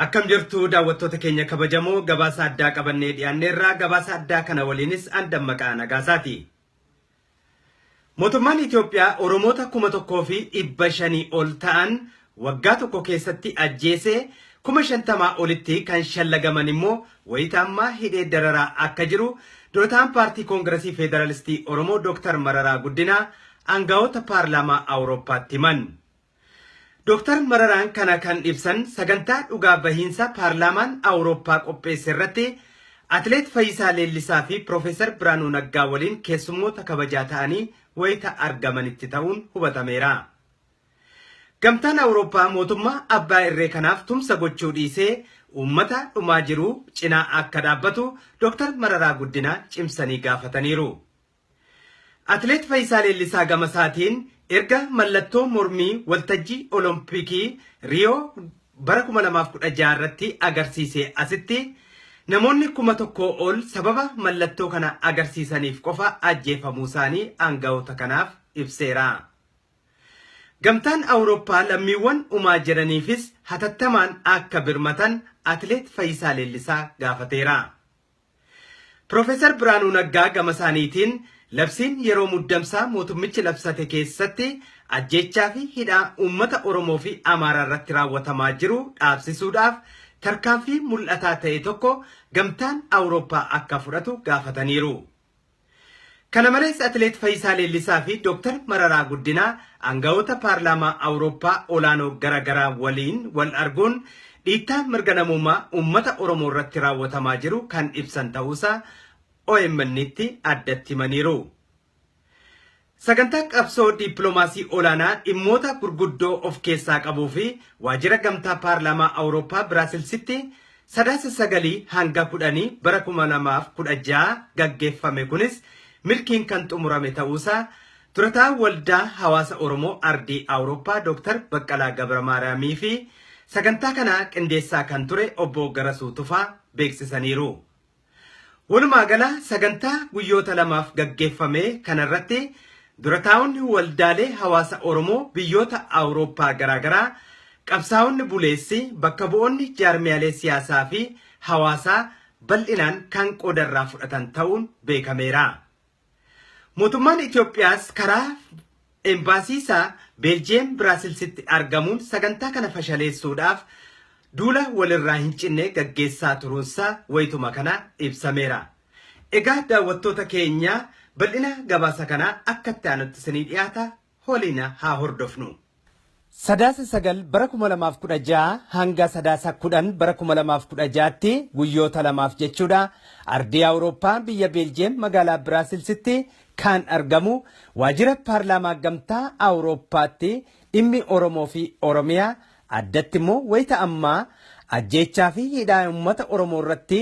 Akkam jirtu daawwattoota keenya kabajamoo gabaasa addaa qabannee dhiyaanneerraa gabaasa addaa kana waliinis an Dammaqaa Nagaasaati. Mootummaan Itoophiyaa Oromoota 1500 ol ta'an waggaa tokko keessatti ajjeesee 50,000 olitti kan shallagaman immoo wayita ammaa hidhee dararaa akka jiru durataan paartii Koongiresii Federaalistii Oromoo Dr. Mararaa Guddinaa aangawoota paarlaamaa Awurooppaatti himan. Dr. Mararaan kana kan ibsan sagantaa dhugaa bahiinsa paarlaamaan Awurooppaa qopheesse irratti Atileet Fayyisaa Leellisaa fi Piroofeesar Biraanuu Naggaa waliin keessummoota kabajaa ta'anii wayita argamanitti ta'uun hubatameera. Gamtaan Awurooppaa mootummaa abbaa irree kanaaf tumsa gochuu dhiisee uummata dhumaa jiru cinaa akka dhaabbatu Dr. Mararaa Guddinaa cimsanii gaafataniiru. Atileet Fayyisaa Leellisaa gama isaatiin erga mallattoo mormii waltajjii Olompikii Riyoo bara 2016 irratti agarsiise asitti namoonni 1000 ol sababa mallattoo kana agarsiisaniif qofa ajjeefamuu isaanii aangawoota kanaaf ibseera. Gamtaan Awurooppaa lammiiwwan dhumaa jiraniifis hatattamaan akka birmatan Atileet Fayyisaa Leellisaa gaafateera. Piroofeesar Biraanuu Naggaa gama isaaniitiin labsiin yeroo muddamsaa mootummichi labsate keessatti ajjeechaa fi hidhaa uummata Oromoo fi Amaaraa irratti raawwatamaa jiru dhaabsisuudhaaf tarkaanfii mul'ataa ta'e tokko gamtaan Awurooppaa akka fudhatu gaafataniiru. Kana malees Atileet Fayyisaa Leellisaa fi Dr. Mararaa Guddinaa aangawoota paarlaamaa Awurooppaa olaanoo garaagaraa waliin wal arguun dhiittaa mirga namummaa uummata Oromoo irratti raawwatamaa jiru kan ibsan ta'uusaa OMN'tti addatti himaniiru. Sagantaa qabsoo dippiloomaasii olaanaa dhimmoota gurguddoo of keessaa qabuu fi waajjira gamtaa paarlaamaa Awurooppaa Biraasilsitti Sadaasa 9 hanga 10 bara 2016 gaggeeffame kunis milkiin kan xumurame ta'uusaa durataa waldaa hawaasa Oromoo Ardii Awurooppaa Dr. Baqqalaa Gabramaariyaamii fi sagantaa kana qindeessaa kan ture obbo Garasuu Tufaa beeksisaniiru. Walumaa gala sagantaa guyyoota lamaaf gaggeeffame kanarratti durataa'onni waldaalee hawaasa Oromoo biyyoota Awurooppaa garaagaraa qabsaa'onni buleessi bakka bu'oonni jaarmiyaalee siyaasaa fi hawaasaa bal'inaan kan qoodarraa fudhatan ta'uun beekameera. Mootummaan Itoophiyaas karaa embaasii isaa Beeljiyeem Biraasilsitti argamuun sagantaa kana fashaleessuudhaaf duula walirraa hin cinne gaggeessaa turuunsaa wayituma kana ibsameera. Egaa daawwattoota keenya bal'ina gabaasa kanaa akka itti aanutti isinii dhiyaata waliin haa hordofnu. Sadaasa 9 bara 2016 hanga Sadaasa 10 bara 2016tti guyyoota lamaaf jechuudha. Ardii Awurooppaa biyya Beeljiyeem magaalaa Biraasilsitti kan argamu waajjira paarlaamaa gamtaa Awurooppaatti dhimmi Oromoo fi Oromiyaa addatti immoo wayita ammaa ajjeechaa fi hidhaa uummata Oromoo irratti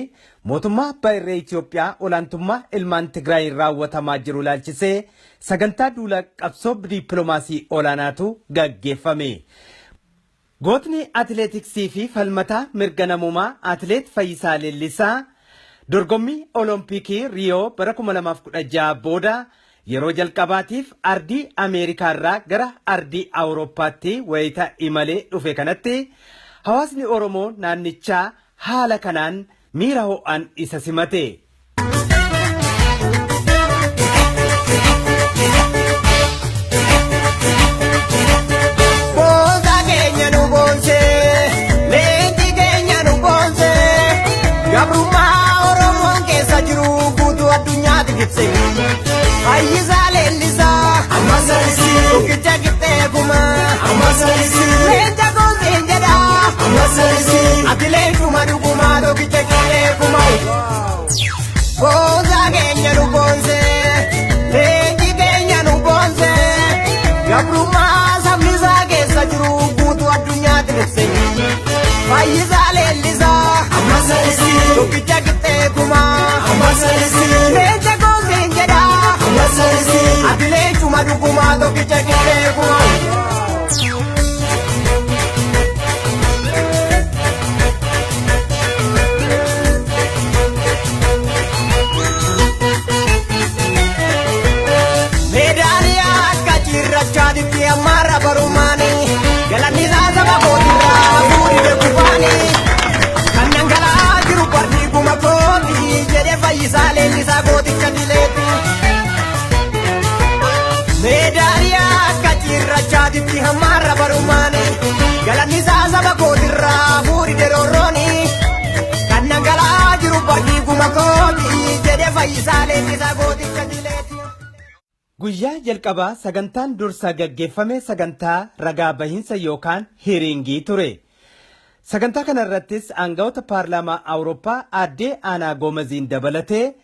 mootummaa abbaa irree Itoophiyaa olaantummaa ilmaan Tigraayiin raawwatamaa jiru ilaalchisee sagantaa duula qabsoo dippiloomaasii olaanaatu gaggeeffame. Gootni atileetiksii fi falmataa mirga namoomaa Atileet Fayyisaa Leellisaa dorgommii Olompikii Riyoo bara 2016 booda yeroo jalqabaatiif ardii Ameerikaa irraa gara ardii Awurooppaatti wayita imalee dhufe kanatti hawaasni Oromoo naannichaa haala kanaan miira ho'aan isa simate. Boonsaa keenya nu boonsee, leenci keenya nu boonsee, gabrummaa Oromoon keessa jiru guutuu addunyaatti ibse. Fayyisaa Leellisaa, tokkicha qixxee kumaa, leenca gooseen jedhaa, ati leencuma dhugumaa tokkicha qixxee kumaa. Boonsaa keenya nu boonsee, leenci keenya nu boonsee, gabrummaa sabni isaa keessa jiru guutuu addunyaatti ibse. Fayyisaa Leellisaa, tokkicha qixxee kumaa, leenca gooseen jedhaa, ati leencuma dhugumaa tokkicha qixxee kumaa. Meedaaliyaa akka cirrachaatitti ammaarra barumaani galanni isaa saba kootirraa fuudhee kufaani. akka cirrachaatitti hammaarra barumaani. Galanni isaa saba kootirraa fuuri deroorrooni. Kan dhangala'aa jiru barri guma kooti jedhe Fayyisaa Leellisaa gooticha jileeti. Guyyaa jalqabaa sagantaan dursa gaggeeffame sagantaa ragaa bahiinsa yookaan hearingii ture. Sagantaa kanarrattis aangawoota paarlaamaa Awurooppaa aaddee Aanaa Goomaziin dabalatee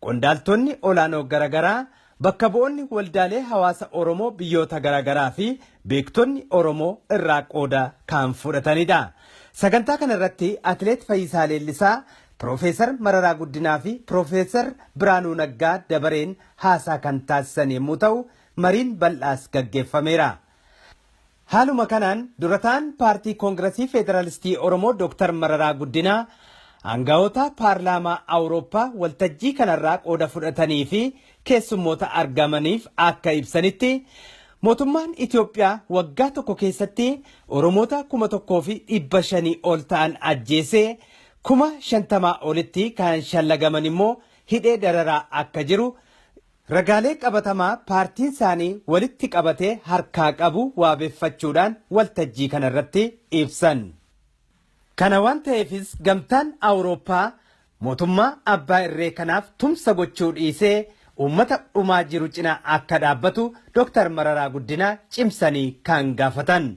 qondaaltonni olaanoo garaagaraa, bakka bu'oonni waldaalee hawaasa Oromoo biyyoota garaagaraa fi beektonni Oromoo irraa qooda kan fudhatanidha. Sagantaa kanarratti Atileet Fayyisaa Leellisaa, Piroofeesar Mararaa Guddinaa fi Piroofeesar Biraanuu Naggaa dabareen haasaa kan taasisan yommuu ta'u, mariin bal'aas gaggeeffameera. Haaluma kanaan durataan paartii Koongiresii Federaalistii Oromoo Dr. Mararaa Guddinaa aangawoota paarlaamaa Awurooppaa waltajjii kanarraa qooda fudhatanii fi keessummoota argamaniif akka ibsanitti, mootummaan Itoophiyaa waggaa tokko keessatti Oromoota 1,500 ol ta'an ajjeesee, 50,000 olitti kan shallagaman immoo hidhee dararaa akka jiru ragaalee qabatamaa paartiin isaanii walitti qabatee harkaa qabu waabeffachuudhaan waltajjii kanarratti ibsan. Kana waan ta'eefis gamtaan Awurooppaa mootummaa abbaa irree kanaaf tumsa gochuu dhiisee uummata dhumaa jiru cinaa akka dhaabbatu Dr. Mararaa Guddinaa cimsanii kan gaafatan.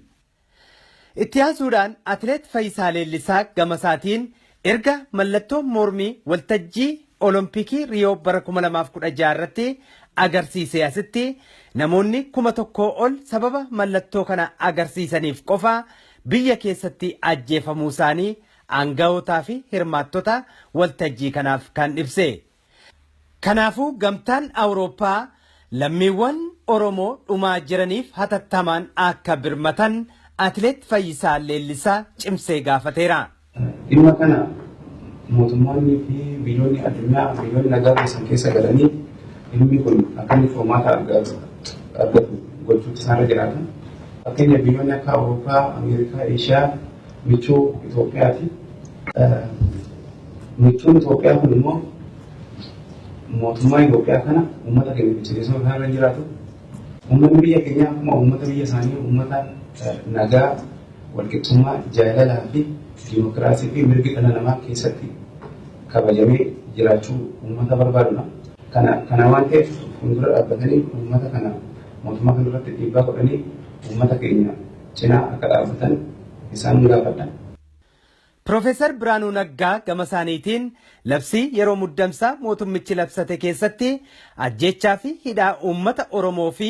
Itti aansuudhaan Atileet Fayyisaa Leellisaa gama isaatiin erga mallattoo mormii waltajjii Olompikii Riyoo bara 2016 irratti agarsiisee asitti namoonni 1,000 ol sababa mallattoo kana agarsiisaniif qofa biyya keessatti ajjeefamuu isaanii aanga'ootaa fi hirmaattota waltajjii kanaaf kan ibse. Kanaafuu gamtaan Awurooppaa lammiiwwan Oromoo dhumaa jiraniif hatattamaan akka birmatan Atileet Fayyisaa Leellisaa cimsee gaafateera. Dhimma kana mootummoonni fi biyyoonni addunyaa, biyyoonni nagaa keessan keessa galanii dhimmi kun akka inni furmaata argatu gochuutti isaanirra jiraata. Fakkeenya biyyoonni akka Awurooppaa, Ameerikaa, Eeshiyaa michuu Itoophiyaati. Michuun Itoophiyaa kun immoo mootummaa Itoophiyaa kana uummata keenya fichisiisuun isaanirra jiraatu. Uummanni biyya keenyaa akkuma uummata biyya isaanii uummata nagaa, walqixxummaa, jaalalaa fi dimookiraasii fi mirgi dhala namaa keessatti kabajamee jiraachuu uummata barbaadudha. Kana waan ta'eef fuuldura dhaabbatanii uummata kana mootummaa kana irratti dhiibbaa godhanii uummata keenya cinaa akka dhaabbatan isaan gaafadha. Piroofeesar Biraanuu Naggaa gama isaaniitiin labsii yeroo muddamsaa mootummichi labsate keessatti ajjeechaa fi hidhaa uummata Oromoo fi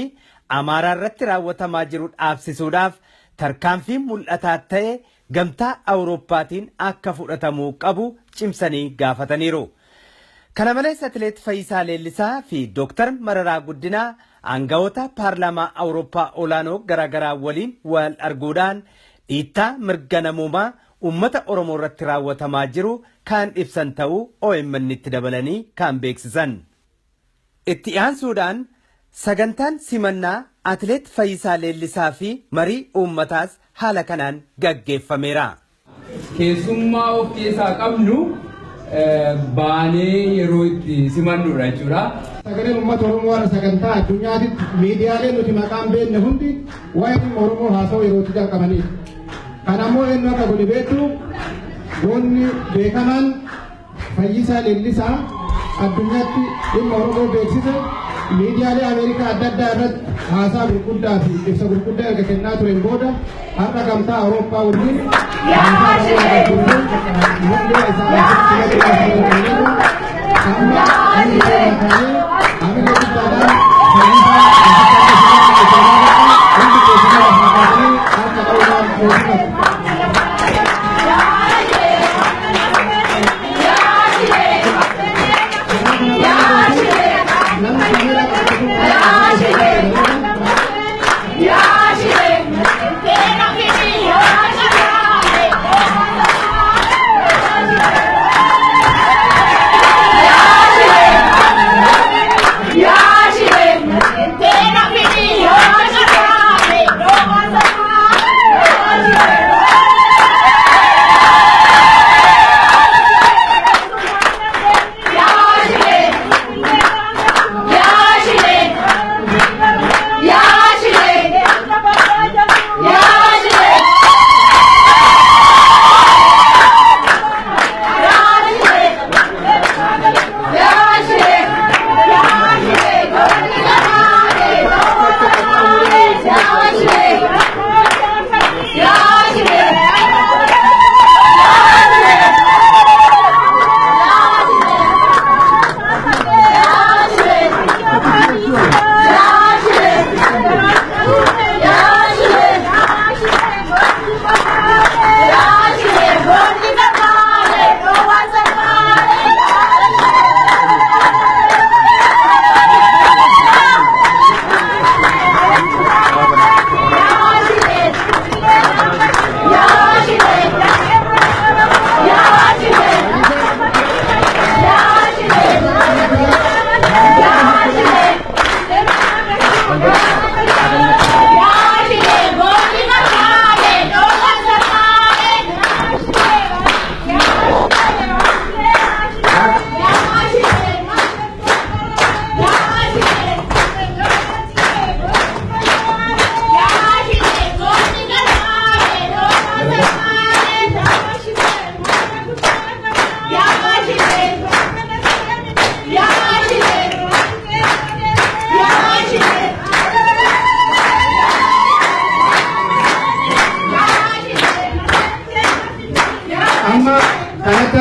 Amaaraa irratti raawwatamaa jiru dhaabsisuudhaaf tarkaanfii mul'ataa ta'e gamtaa Awurooppaatiin akka fudhatamuu qabu cimsanii gaafataniiru. Kana malees Atileet Fayyisaa Leellisaa fi Dr. Mararaa Guddinaa aangawoota paarlaamaa Awurooppaa olaanoo garaagaraa waliin wal arguudhaan dhiittaa mirga namoomaa uummata Oromoo irratti raawwatamaa jiru kan ibsan ta'uu OMN itti dabalanii kan beeksisan. Itti aansuudhaan sagantaan simannaa Atileet Fayyisaa Leellisaa fi marii uummataas haala kanaan gaggeeffameera. Keessummaa of keessaa qabnu baanee yeroo itti simannudha jechuudha. Sagaleen uummata Oromoo warra sagantaa addunyaatitti miidiyaaleen nuti maqaan beekne hundi waa'ee dhimma Oromoo haasa'uu yeroo itti jalqabanidha. Kan ammoo eenyu akka godhe beektu, goonni beekamaan Fayyisaa Leellisaa addunyaatti dhimma Oromoo beeksise. Miidiyaalee Ameerikaa adda addaa irratti haasaa gurguddaa fi ibsa gurguddaa erga kennaa tureen booda har'a gamtaa Awurooppaa wajjin haasaa bal'aa isaa amma hamilee guddaadhaan Fayyisaa hundi keessanii lafaa kaasanii harka dha'uudhaan mootummaa.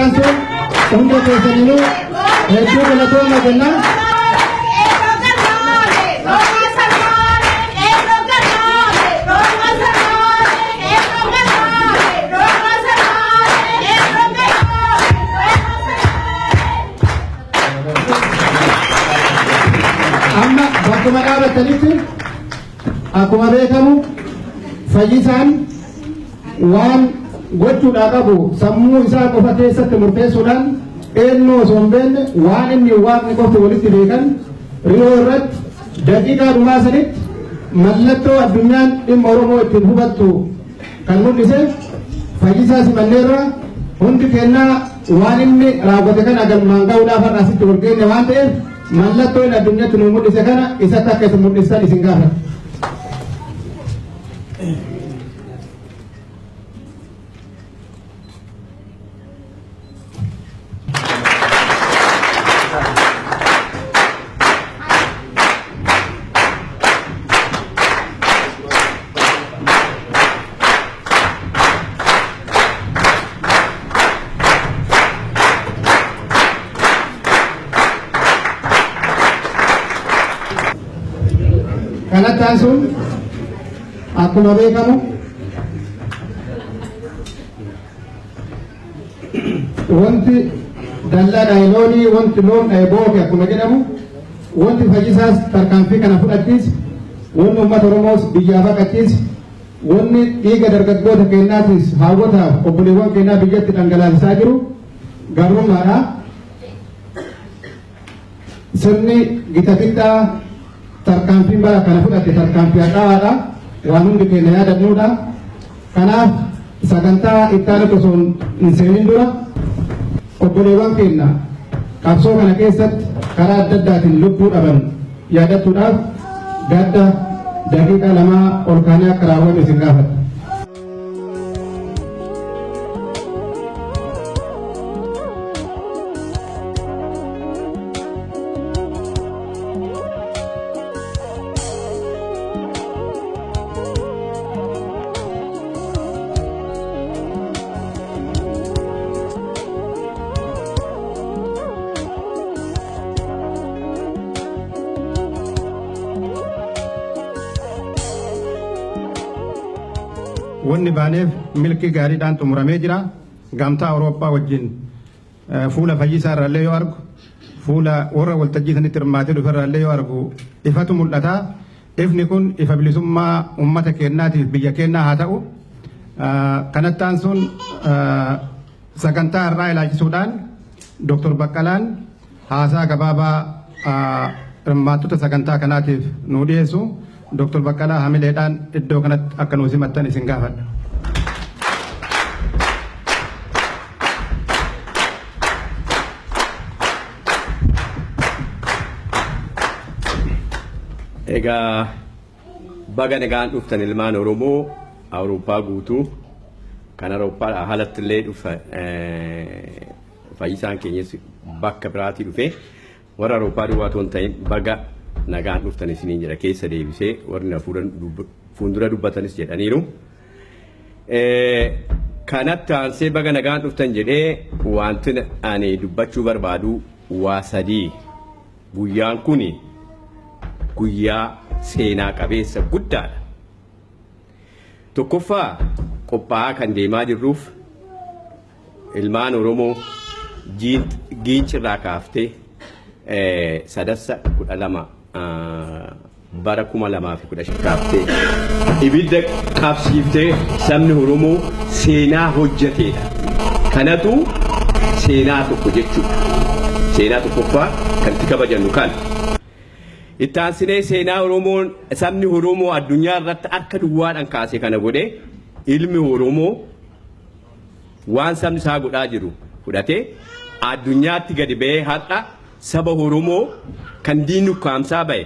aansuun hunda keessaniinuu hedduu galatooma jenna. Amma bakkuma dhaabattanitti akkuma beekamu Fayyisaan waan gochuudhaa qabu sammuu isaa qofa keessatti murteessuudhaan eenyu osoo hin beekne waan inni waaqni qofti walitti beekan Riyoo irratti daqiiqaa dhumaa sanitti mallattoo addunyaan dhimma Oromoo ittiin hubattu kan mul'ise Fayyisaa simanneerra. Hundi kennaa waan inni raawwate kana galmaan ga'uudhaaf har'a asitti wal geenye waan ta'eef mallattoo inni addunyaatti nu mul'ise kana isatti akka isin mul'istan isin gaafata. Kanatti aansuun akkuma beekamu wanti dallaa dhahe loonii, wanti loon dhahe booke akkuma jedhamu, wanti Fayyisaas tarkaanfii kana fudhachiis, wanni uummata Oromoos biyyaa baqachiis, wanni dhiiga dargaggoota keenyaatis haawwotaaf obboleewwan keenyaa biyyatti dhangalaasisaa jiru gabrummaadha. Sirni gita bittaa tarkaanfiin bara kana fudhate tarkaanfii hadhaa'aadha. Waan hundi keenya yaadannuudha. Kanaaf sagantaa itti aanutti osoo hin seenin dura obboleewwan keenya qabsoo kana keessatti karaa adda addaatiin lubbuu dhaban yaadachuudhaaf gadda daqiiqaa 2 ol kaanee akka raawwannu isin gaafadha. Wanni baaneef milkii gaariidhaan xumuramee jira. Gamtaa Awurooppaa wajjin fuula Fayyisaa irraallee yoo argu, fuula warra waltajjii sanitti hirmaatee dhufe irraallee yoo argu ifatu mul'ata. Ifni kun ifa bilisummaa uummata keenyaatiif biyya keenyaa haa ta'u. Kanatti aansuun sagantaa har'aa ilaalchisuudhaan Dr. Baqqalaan haasaa gabaabaa hirmaattota sagantaa kanaatiif nu dhiyeessu. Dr. Baqqalaa hamileedhaan iddoo kanatti akka nu simattan isin gaafadha. Egaa baga nagaan dhuftan ilmaan Oromoo Awurooppaa guutuu, kan Awurooppaa haalatti illee dhufa, Fayyisaan keenyas bakka biraatii dhufe, warra Awurooppaa duwwaa otoo hin ta'in baga nagaan dhuftan isiniin jedha keessa deebisee, warri na fuuldura dubbatanis jedhaniiru. Kanatti aansee baga nagaan dhuftan jedhee wanti ani dubbachuu barbaadu waa sadii. Guyyaan kun guyyaa seenaa qabeessa guddaadha. Tokkoffaa, qophaa'aa kan deemaa jirruuf ilmaan Oromoo Giincirraa kaaftee Sadassa 12 bara 2015 kaaftee ibidda qabsiiftee sabni Oromoo seenaa hojjeteedha. Kanatu seenaa tokko jechuudha. Seenaa tokkoffaa kan itti kabajannu kana. Itti aansinee seenaa Oromoon sabni Oromoo addunyaa irratti harka duwwaadhaan kaase kana godhee, ilmi Oromoo waan sabni isaa godhaa jiru fudhatee addunyaatti gadi ba'ee har'a saba Oromoo kan diinni ukkaamsaa ba'e,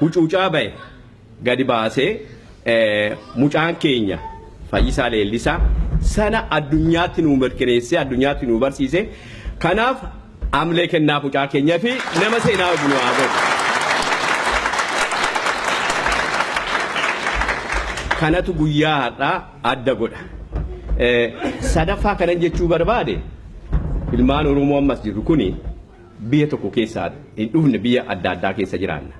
hucuucaa ba'e gadi baasee mucaan keenya Fayyisaa Leellisaa sana addunyaatti nu mirkaneessee addunyaatti nu barsiise. Kanaaf amlee kennaaf mucaa keenya fi nama seenaa hojii nu haa godhu. Kanatu guyyaa har'aa adda godha. Sadaffaa kanan jechuu barbaade, Ilmaan Oromoo ammas jirru kuni biyya tokko keessaa hin dhufne, biyya adda addaa keessa jiraanna.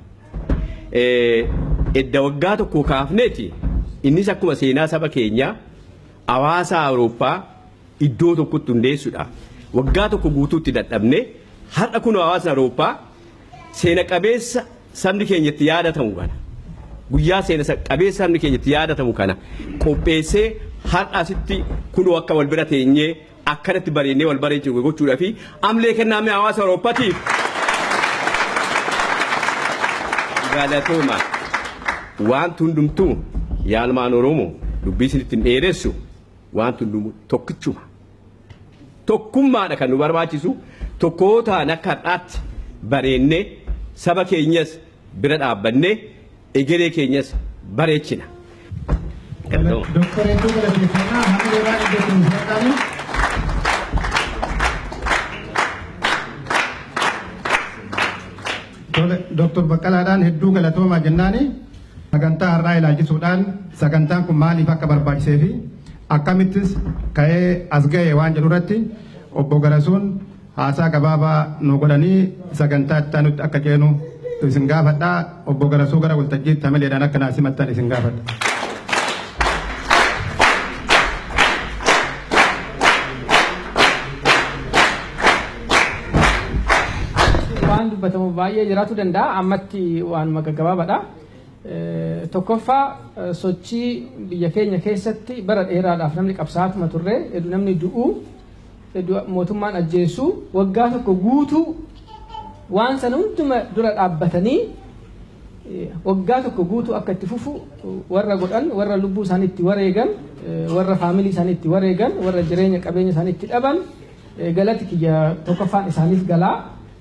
Edda waggaa tokko kaafneeti innis akkuma seenaa saba keenyaa hawaasa Awurooppaa iddoo tokkotti hundeessuudha. Waggaa tokko guutuutti dadhabne, har'a kun hawaasa Awurooppaa seena qabeessa sabni keenya itti yaadatamu kana, guyyaa seena qabeessa sabni keenya itti yaadatamu kana qopheessee, har'a asitti kunoo akka wal bira teenyee akkanatti bareennee wal bareechinu gochuudhaa fi amlee kennaame hawaasa Awurooppaatiif galatooma. Wanti hundumtuu, yaalmaan Oromoo, dubbii isinitti hin dheeressu, wanti hundumtuu tokkichuma. Tokkummaadha kan nu barbaachisu. Tokkoo ta'an akka har'aatti bareennee saba keenyas bira dhaabbannee egeree keenyas bareechina. Galatooma. Doktor, hedduu galateeffannaa, hamileedhaan iddoo itti fudhatanii. Tole, Doktor Baqqalaadhaan hedduu galatoomaa jennaani, sagantaa har'aa ilaalchisuudhaan sagantaan kun maaliif akka barbaachisee fi akkamittis ka'ee as ga'e waan jedhu irratti obbo Garasuun haasaa gabaabaa nu godhanii sagantaa itti aanutti akka ceenu isin gaafadha. Obbo Garasuu gara waltajjiitti hamileedhaan akka naa simattan isin gaafadha. Waan dubbatamu baay'ee jiraachuu danda'a. Ammatti waanuma gaggabaabaadha. Tokkoffaa, sochii biyya keenya keessatti bara dheeraadhaaf namni qabsaa'atuma turre, hedduu namni du'u, hedduu mootummaan ajjeesu, waggaa tokko guutuu waan sana hunduma dura dhaabbatanii waggaa tokko guutuu akka itti fufu warra godhan, warra lubbuu isaanii itti wareegan, warra faamilii isaanii itti wareegan, warra jireenya qabeenya isaanii itti dhaban, galati kiyya tokkoffaan isaaniif galaa.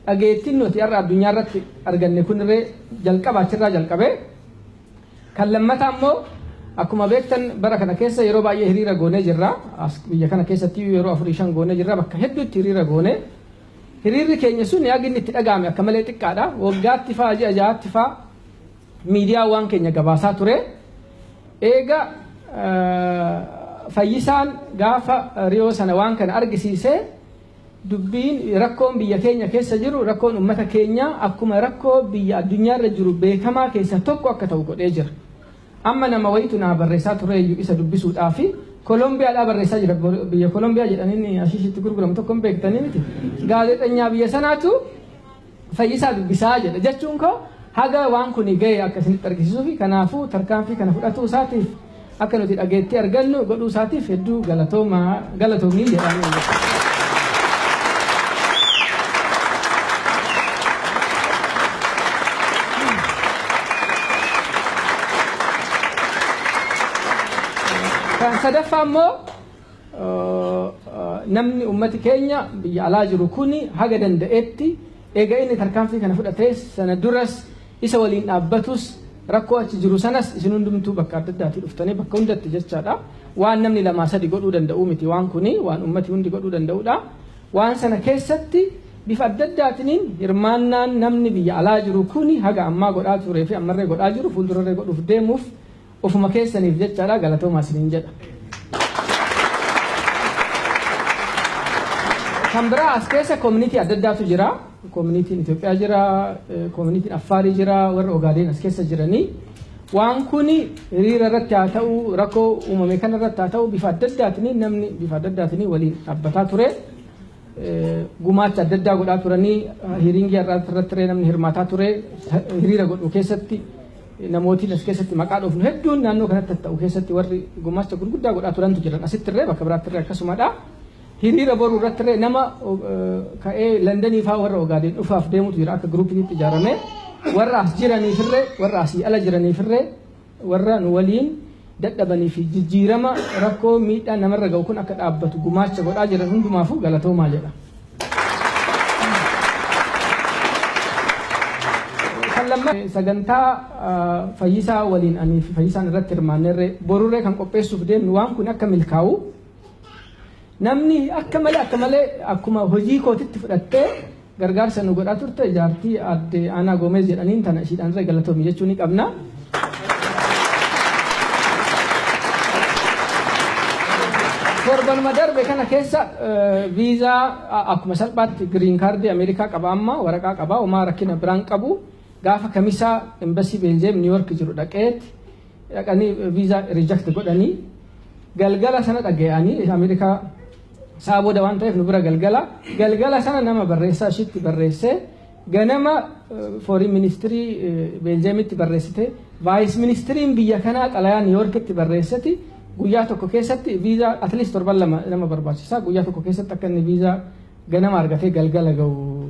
Dhageettiin nuti har'a addunyaa irratti arganne kunirree jalqaba achirraa jalqabee. Kan lammataa immoo, akkuma beektan bara kana keessa yeroo baay'ee hiriira goonee jirra. As biyya kana keessatti yeroo afurii shan goonee jirra. Bakka hedduutti hiriira goonee. Hiriirri keenya sun yaagi inni itti dhaga'ame akka malee xiqqaadha. Waggaatti faa, ji'a ja'aatti faa miidiyaa waan keenya gabaasaa ture. Eega Fayyisaan gaafa Riyoo sana waan kana argisiisee, dubbiin rakkoon biyya keenya keessa jiru, rakkoon uummata keenyaa akkuma rakkoo biyya addunyaarra jiru beekamaa keessa tokko akka ta'u godhee jira. Amma nama wayitu naa barreessaa ture iyyuu isa dubbisuudhaafi Kolombiyaadhaa barreessaa jira. Biyya Kolombiyaa jedhanii ashiishitti gurguramu tokko hin beektanii miti. Gaazexanyaa biyya sanaatu Fayyisaa dubbisaa jedha. Jechuun koo haga waan kun ga'e akka isinitti argisiisuufi. Kanaafuu tarkaanfii kana fudhatuu isaatiif, akka nuti dhageettii argannu godhuu isaatiif hedduu galatoomaa, galatoomii jedhaan. Kan sadaffaa immoo, namni ummati keenya biyya alaa jiru kuni haga danda'etti eega inni tarkaanfii kana fudhatees, sana duras isa waliin dhaabbatus, rakkoo achi jiru sanas isin hundumtuu bakka adda addaatii dhuftanii bakka hundatti jechaadha. Waan namni lamaa sadi godhuu danda'u miti waan kuni, waan ummati hundi godhuu danda'udha. Waan sana keessatti bifa adda addaatiniin hirmaannaan namni biyya alaa jiru kuni haga ammaa godhaa turee fi ammarree godhaa jiru, fuuldurarree godhuuf deemuuf, ofuma keessaniif jechaadha, galatoomaa isiniin jedha. Kan biraa, as keessa koominitii adda addaatu jira. Koominitiin Itoophiyaa jira, koominitiin Affaarii jira, warra Ogaadeen as keessa jiranii. Waan kun hiriira irratti haa ta'u, rakkoo uumame kana irratti haa ta'u, bifa adda addaatiin namni bifa adda addaatiin waliin dhaabbataa ture. Gumaacha adda addaa godhaa turanii, hiriingii irratti namni hirmaataa ture, hiriira godhu keessatti namootiin as keessatti maqaa dhoofnu hedduun naannoo kanatti ta'u keessatti warri gumaacha gurguddaa godhaa turantu jiran, asitti illee bakka biraatti illee akkasumadha. Hiriira boruu irratti illee nama ka'ee Londonii fa'aa warra Ogaadeen dhufaaf deemutu jira, akka giruupiitti ijaarame. Warra as jiraniifillee, warra asii ala jiraniifillee, warra nu waliin dadhabanii fi jijjiirama rakkoo miidhaa namarra ga'u kun akka dhaabbatu gumaacha godhaa jiran hundumaafuu galatoomaa jedha. Kan lammaffaa, sagantaa Fayyisaa waliin ani fi Fayyisaan irratti hirmaanneerree borurree kan qopheessuuf deemnu, waan kun akka milkaa'u namni akka malee akkuma hojii kootitti fudhattee gargaarsa nu godhaa turte, jaartii aadde Aanaa Goomeez jedhaniin tana, ishiidhaan irra galatoomi jechuu ni qabna. Torbanuma darbe kana keessa viizaa akkuma salphaatti green card Ameerikaa qaba, amma waraqaa qaba, homaa rakkina biraan qabu. Gaafa kamisaa embassy Beeljeem New York jiru dhaqeetti, dhaqanii viizaa reject godhanii, galgala sana dhaga'anii Ameerikaa isaa booda waan ta'eef nu bira galgala. Galgala sana nama barreessaa ishiitti barreessee, ganama foreign ministry Beeljeemitti barreessite, vice ministeriin biyya kanaa xalayaa New Yorkitti barreesseti, guyyaa tokko keessatti viizaa, at least torban 2 nama barbaachisa, guyyaa tokko keessatti akka inni viizaa ganama argatee galgala ga'u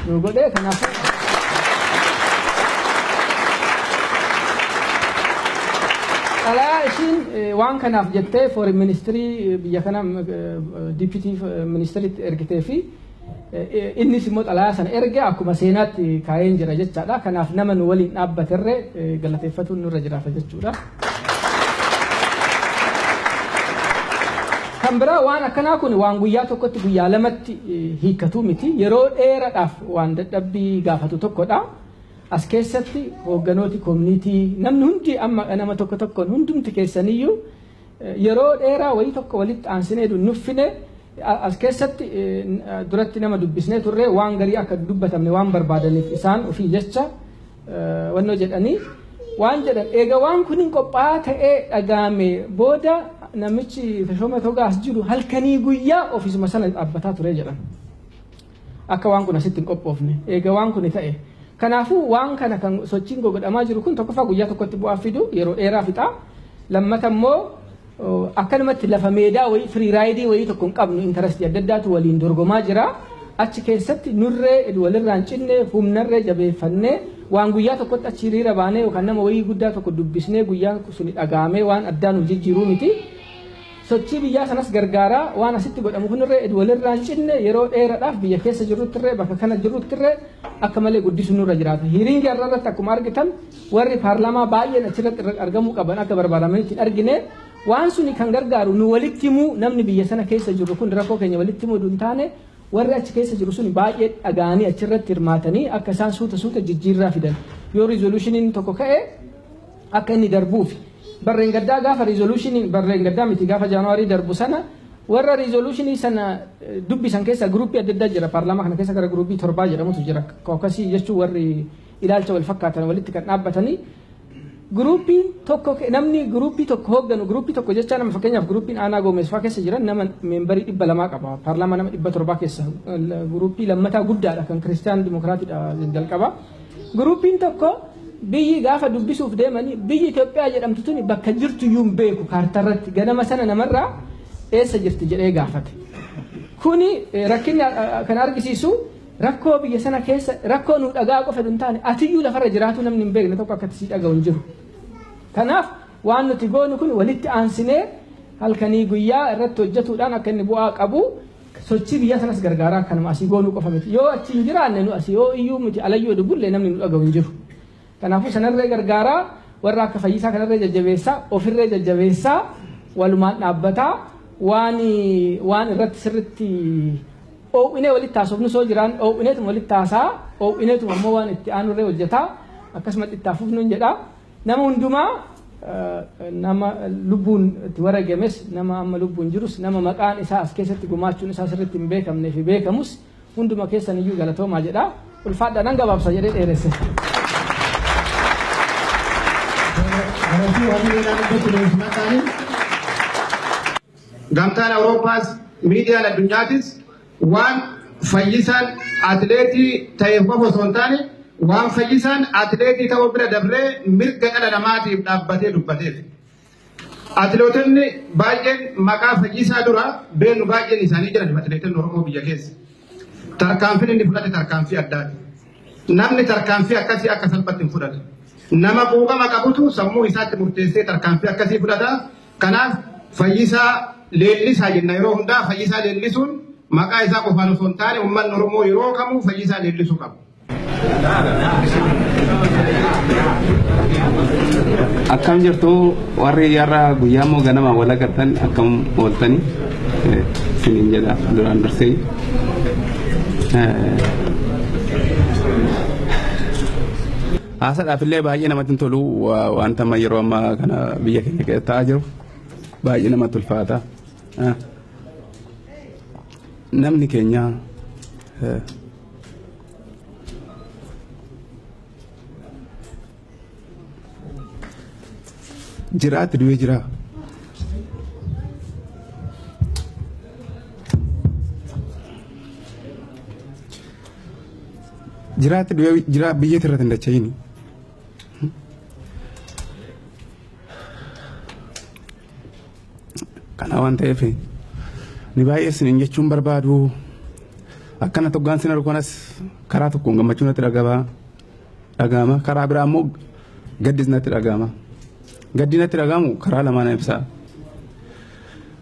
nu godhe. Kanaafuu xalayaa ishiin waan kanaaf jettee foreign ministry biyya kana deputy ministeritti ergitee fi innis immoo xalayaa sana erge akkuma seenaatti kaa'een jira jechaadha. Kanaaf nama nu waliin dhaabbaterree galateeffatuun nurra jiraata jechuudha. Kan biraa, waan akkanaa kun waan guyyaa tokkotti, guyyaa lamatti hiikkatu miti. Yeroo dheeraadhaaf waan dadhabbii gaafatu tokkodha. As keessatti hoogganooti community, namni hundi, amma nama tokko tokkoon hundumti keessaniyyuu yeroo dheeraa wayii tokko walitti aansinee nuffine. As keessatti duratti nama dubbisnee turre, waan garii akka dubbatamne waan barbaadaniif isaan ofii jecha wannoo jedhanii waan jedhan. Eega waan kun hin qophaa'aa ta'ee dhagaame booda, namichi Tashooma Togaas jiru halkanii guyyaa ofiisuma sana dhaabbataa ture jedhan. Akka waan kun asitti hin qophoofne eega waan kun ta'e. Kanaafuu waan kana kan sochiin godhamaa jiru kun, tokkoffaa, guyyaa tokkotti bu'aa fidu, yeroo dheeraa fixa. Lammata immoo akkanumatti lafa meedaa wayii, free ride wayii tokko hin qabnu, interest adda addaatu waliin dorgomaa jira. Achi keessatti nurree walirraan cinne, humnarree jabeeffannee, waan guyyaa tokkotti achi hiriira baanee yookaan nama wayii guddaa tokko dubbisnee guyyaan suni dhagaamee waan addaa nu jijjiiruu miti. Sochii biyyaa sanas gargaaraa, waan asitti godhamu kunirree walirraan cinne, yeroo dheeraadhaaf biyya keessa jirruttirree, bakka kana jirruttirree akka malee guddisuu nurra jiraata. Hearing har'a irratti akkuma argitan warri paarlaamaa baay'een achirratti argamuu qaban akka barbaadamanitti hin argine. Waan suni kan gargaaru nu walitti himuu, namni biyya sana keessa jiru kun rakkoo keenya walitti himuu hin taane, warri achi keessa jiru sun baay'ee dhaga'anii achirratti hirmaatanii akka isaan suuta suuta jijjiirraa fidan, yoo resolutioniin tokko ka'e akka inni darbuuf. Barreen gaddaa gaafa resolutioniin, barreen gaddaa miti, gaafa January darbu sana, warra resolution sana dubbisan keessa group adda addaa jira. Paarlaamaa kana keessa gara group torbaa jedhamutu jira. Caucus jechuun warri ilaalcha wal fakkaatan walitti kan dhaabbatanii. Groupiin tokko, namni group tokko hoogganu, group tokko jecha nama, fakkeenyaaf groupiin Aanaa Goomees fa'aa keessa jiran nama member 200 qaba. Paarlaamaa nama 700 keessa group lammataa guddaadha, kan Christian Democratiidha jalqaba. Groupiin tokko biyyi gaafa dubbisuuf deemanii, biyyi Itoophiyaa jedhamtu tuni bakka jirtu iyyuu hin beeku, kaartarratti ganama sana namarraa eessa jirti jedhee gaafate. Kuni rakkinni kan argisiisu rakkoo biyya sana keessa, rakkoo nu dhagaa qofa hin taane, atiyyuu lafarra jiraatu namni hin beekne tokko akka sii dhaga'u hin jiru. Kanaaf waan nuti goonu kun walitti aansinee halkanii guyyaa irratti hojjetuudhaan akka inni bu'aa qabu, sochii biyya sanas gargaaraa, kanuma asii goonuu qofa miti. Yoo achi hin jiraanne, nu asii yoo iyyuu miti, alayyoo dubbullee namni nu dhaga'u hin jiru. Kanaafuu sanarree gargaaraa, warra akka Fayyisaa kanarree jajjabeessaa, ofirree jajjabeessaa, walumaan dhaabbataa, waan irratti sirritti oowwinee walitti haasofnu soo jiraan, oowwineetuma walitti haasaa, oowwineetuma ammoo waan itti aanurree hojjetaa, akkasumatti itti hafuufnu jedha. Nama hundumaa, nama lubbuun itti wareegames, nama amma lubbuun jirus, nama maqaan isaa as keessatti gumaachuun isaa sirriitti hin beekamnee fi beekamus, hunduma keessan iyyuu galatoomaa jedha. Ulfaadha, nan gabaabsa jedhee dheeresse. Galatoo hamileedhaan dubbachuu maqaanii. Gamtaan Awurooppaas, miidiyaan addunyaatis waan Fayyisaan atileetii ta'eef qofa osoo hin taane, waan Fayyisaan atileetii ta'uu bira dabree mirga dhala namaatiif dhaabbatee dubbateef. Atileetonni baay'een maqaa Fayyisaa dura beeknu baay'een isaanii jiran, atileetonni Oromoo biyya keessa. Tarkaanfiin inni fudhate tarkaanfii addaati. Namni tarkaanfii akkasii akka salphatti hin fudhatu. Nama quuqama qabutu sammuu isaatti murteessee tarkaanfii akkasii fudhata. Kanaaf Fayyisaa Leellisaa jenna yeroo hundaa. Fayyisaa leellisuun maqaa isaa qofaan osoo hin taane, uummanni Oromoo yeroo kamuu Fayyisaa leellisuu qaba. Akkam jirtu warri har'a guyyaa immoo ganama wal agartan, akkam ooltanii isiniin jedha duraan dursee. Haasaadhaaf illee baay'ee namatti hin tolu, wanta amma yeroo ammaa kana biyya keenya keessa ta'aa jiru baay'ee namatti ulfaata. Namni keenya jiraatti du'ee jira. Jiraatti du'ee jira biyya irratti hin dacha'ini. Kana waan ta'eef ni baay'ee isiniin jechuun barbaadu akkana tokkoon sin argu kanas karaa tokkoon gammachuu natti dhaga'ama karaa biraa immoo gaddis natti dhaga'ama. Gaddi natti dhaga'amu karaa lamaan ibsa.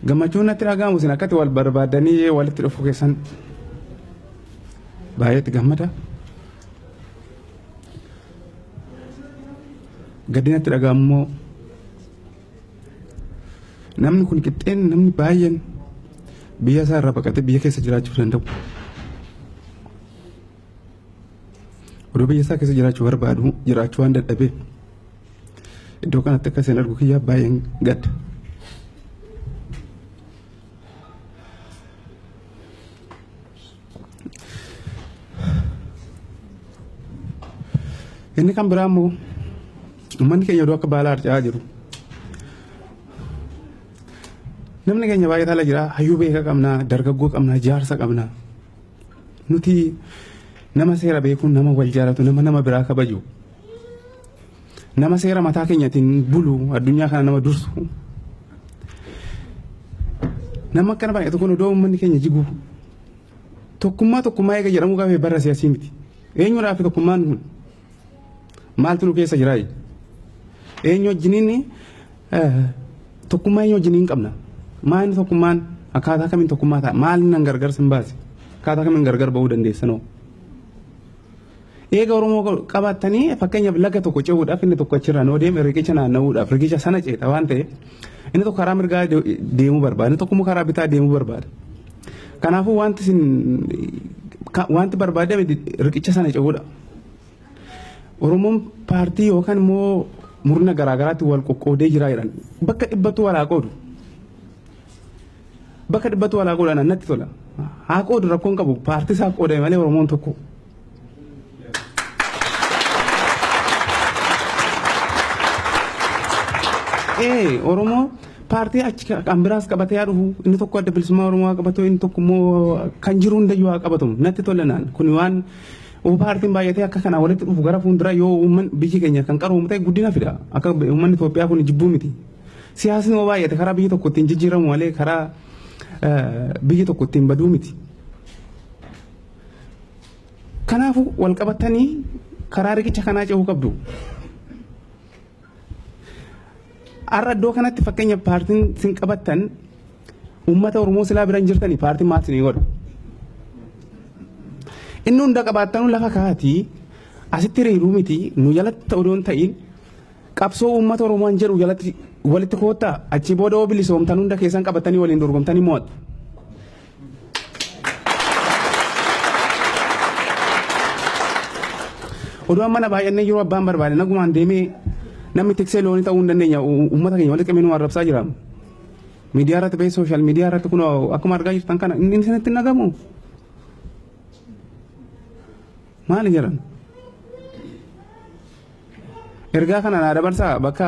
Gammachuun natti dhaga'amu isin akkatti wal barbaadanii walitti dhufu keessan baay'eetti gammada. Gaddi natti dhaga'amu immoo namni kun qixxeen namni baay'een biyya isaa irraa baqatee biyya keessa jiraachuu danda'u. Oduu biyya isaa keessa jiraachuu barbaadu jiraachuu waan dadhabeef iddoo kanatti akka isin argu kiyyaa baay'een gadda. Inni kan biraa immoo uummanni keenya oduu akka baala harca'aa jiru. Namni keenya baay'ee ala jira hayyuu beekaa qabna dargaggoo qabna jaarsa qabna. Nuti nama seera beekuun nama wal jaalatu nama nama biraa kabaju. Nama seera mataa keenyaatiin bulu addunyaa kana nama dursu. Nama akkana baay'atu kun odoo uummanni keenya jigu tokkummaa tokkummaa eega jedhamuu gaafa barra siyaasii miti. Eenyuudhaaf tokkummaan kun maaltu nu keessa jiraa? Eenyu wajjiniin tokkummaa eenyu wajjiniin qabna? Maal tokkummaan akkaataa kamiin tokkummaa ta'a? Maal nan gargar sin baase? Akkaataa kamiin gargar ba'uu dandeessanoo? Eega Oromoo qabaatanii fakkeenyaaf laga tokko ce'uudhaaf inni tokko achirraa noo deeme riqicha naanna'uudhaaf riqicha sana ceeta waan ta'eef inni tokko karaa mirgaa deemuu barbaada inni tokko immoo karaa bitaa deemuu barbaada. Kanaafuu wanti isin wanti barbaadame riqicha sana ce'uudha. Oromoon paartii yookaan immoo murna garaagaraatti wal qoqqoodee jira jedhan bakka dhibbatu walaa qoodu. Bakka dhibbatu walaa qoodu natti tola. Haa qoodu rakkoon qabu paartii isaa qoodame malee Oromoon tokko. Oromoo paartii achi kan biraas qabatee haa dhufu inni tokko adda bilisummaa Oromoo haa qabatu inni tokko immoo kan jiru hundayyuu haa qabatu natti tola naan kun waan paartiin baay'atee akka kanaa walitti dhufu gara fuuldura yoo uummanni biyyi keenya kan qaroomu ta'e guddina fida akka uummanni Itoophiyaa kun jibbuu miti. Siyaasni yoo baay'ate karaa biyyi tokko ittiin jijjiiramu malee karaa biyyi tokko ittiin baduu miti. Kanaafuu wal qabatanii karaa riqicha kanaa ce'uu qabdu. Har'a iddoo kanatti fakkeenya paartiin sin qabattan uummata Oromoo silaa bira hin jirtanii paartiin maal isinii godha? Inni hunda qabaattanuu lafa kaatii asitti hiriiruu miti nu jalatti odoo hin ta'in qabsoo uummata Oromoo hin jedhu jalatti walitti koottaa achi booda yoo bilisoomtan hunda keessan qabatanii waliin dorgomtanii mo'attu. Oduu amma na baay'annee jiru abbaan barbaade nagumaan deemee namni tiksee loonii ta'uu hin dandeenya uummata keenya walitti qabee nu arrabsaa jira. Miidiyaa irratti bahee sooshaal miidiyaa irratti kun akkuma argaa jirtan kana inni isinitti hin dhagamu. Maali jedhan? Ergaa kana naa dabarsaa bakka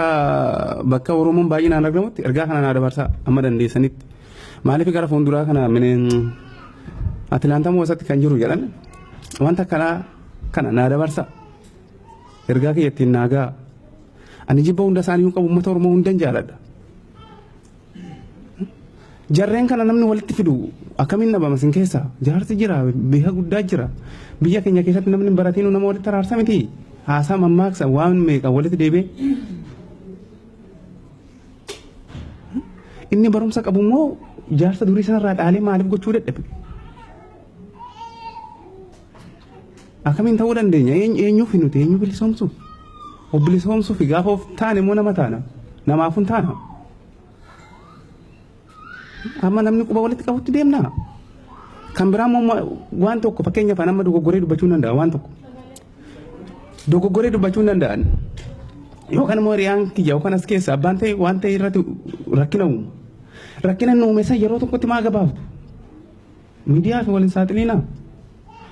bakka Oromoon baay'inaan argamutti ergaa kana naa dabarsaa amma dandeessanitti. Maaliif gara fuulduraa kana mineen Atilaantaa moosatti kan jiru jedhan wanta akkanaa kana naa dabarsaa. Ergaa kiyya ittiin naa ga'a. Ani jibba hunda isaanii qabu uummata Oromoo hundan jaaladha. Jarreen kana namni walitti fidu akkamiin dhabama sin keessa jaarsi jira beeka guddaa jira biyya keenya keessatti namni baratiinu nama walitti araarsa miti haasaa mammaaksa waan meeqa walitti deebi'e. Inni barumsa qabu immoo jaarsa durii sanarraa dhaalee maaliif gochuu dadhabe? Akkamiin ta'uu dandeenya? Eenyuuf nuti eenyu bilisoomsuuf? Of bilisoomsuuf gaafa of taane immoo nama taana. Namaaf hin taana. Amma namni quba walitti qabutti deemna. Kan biraa immoo waan tokko fakkeenyaaf nama dogoggoree dubbachuu hin danda'a waan tokko. Dogoggoree dubbachuu hin danda'an. Yookaan immoo hiriyaan kiyya yookaan as keessa abbaan ta'e waan ta'e irratti rakkina uuma. Rakkina inni uume san yeroo tokkotti maa gabaabdu? Miidiyaa fi waliin saaxiliina.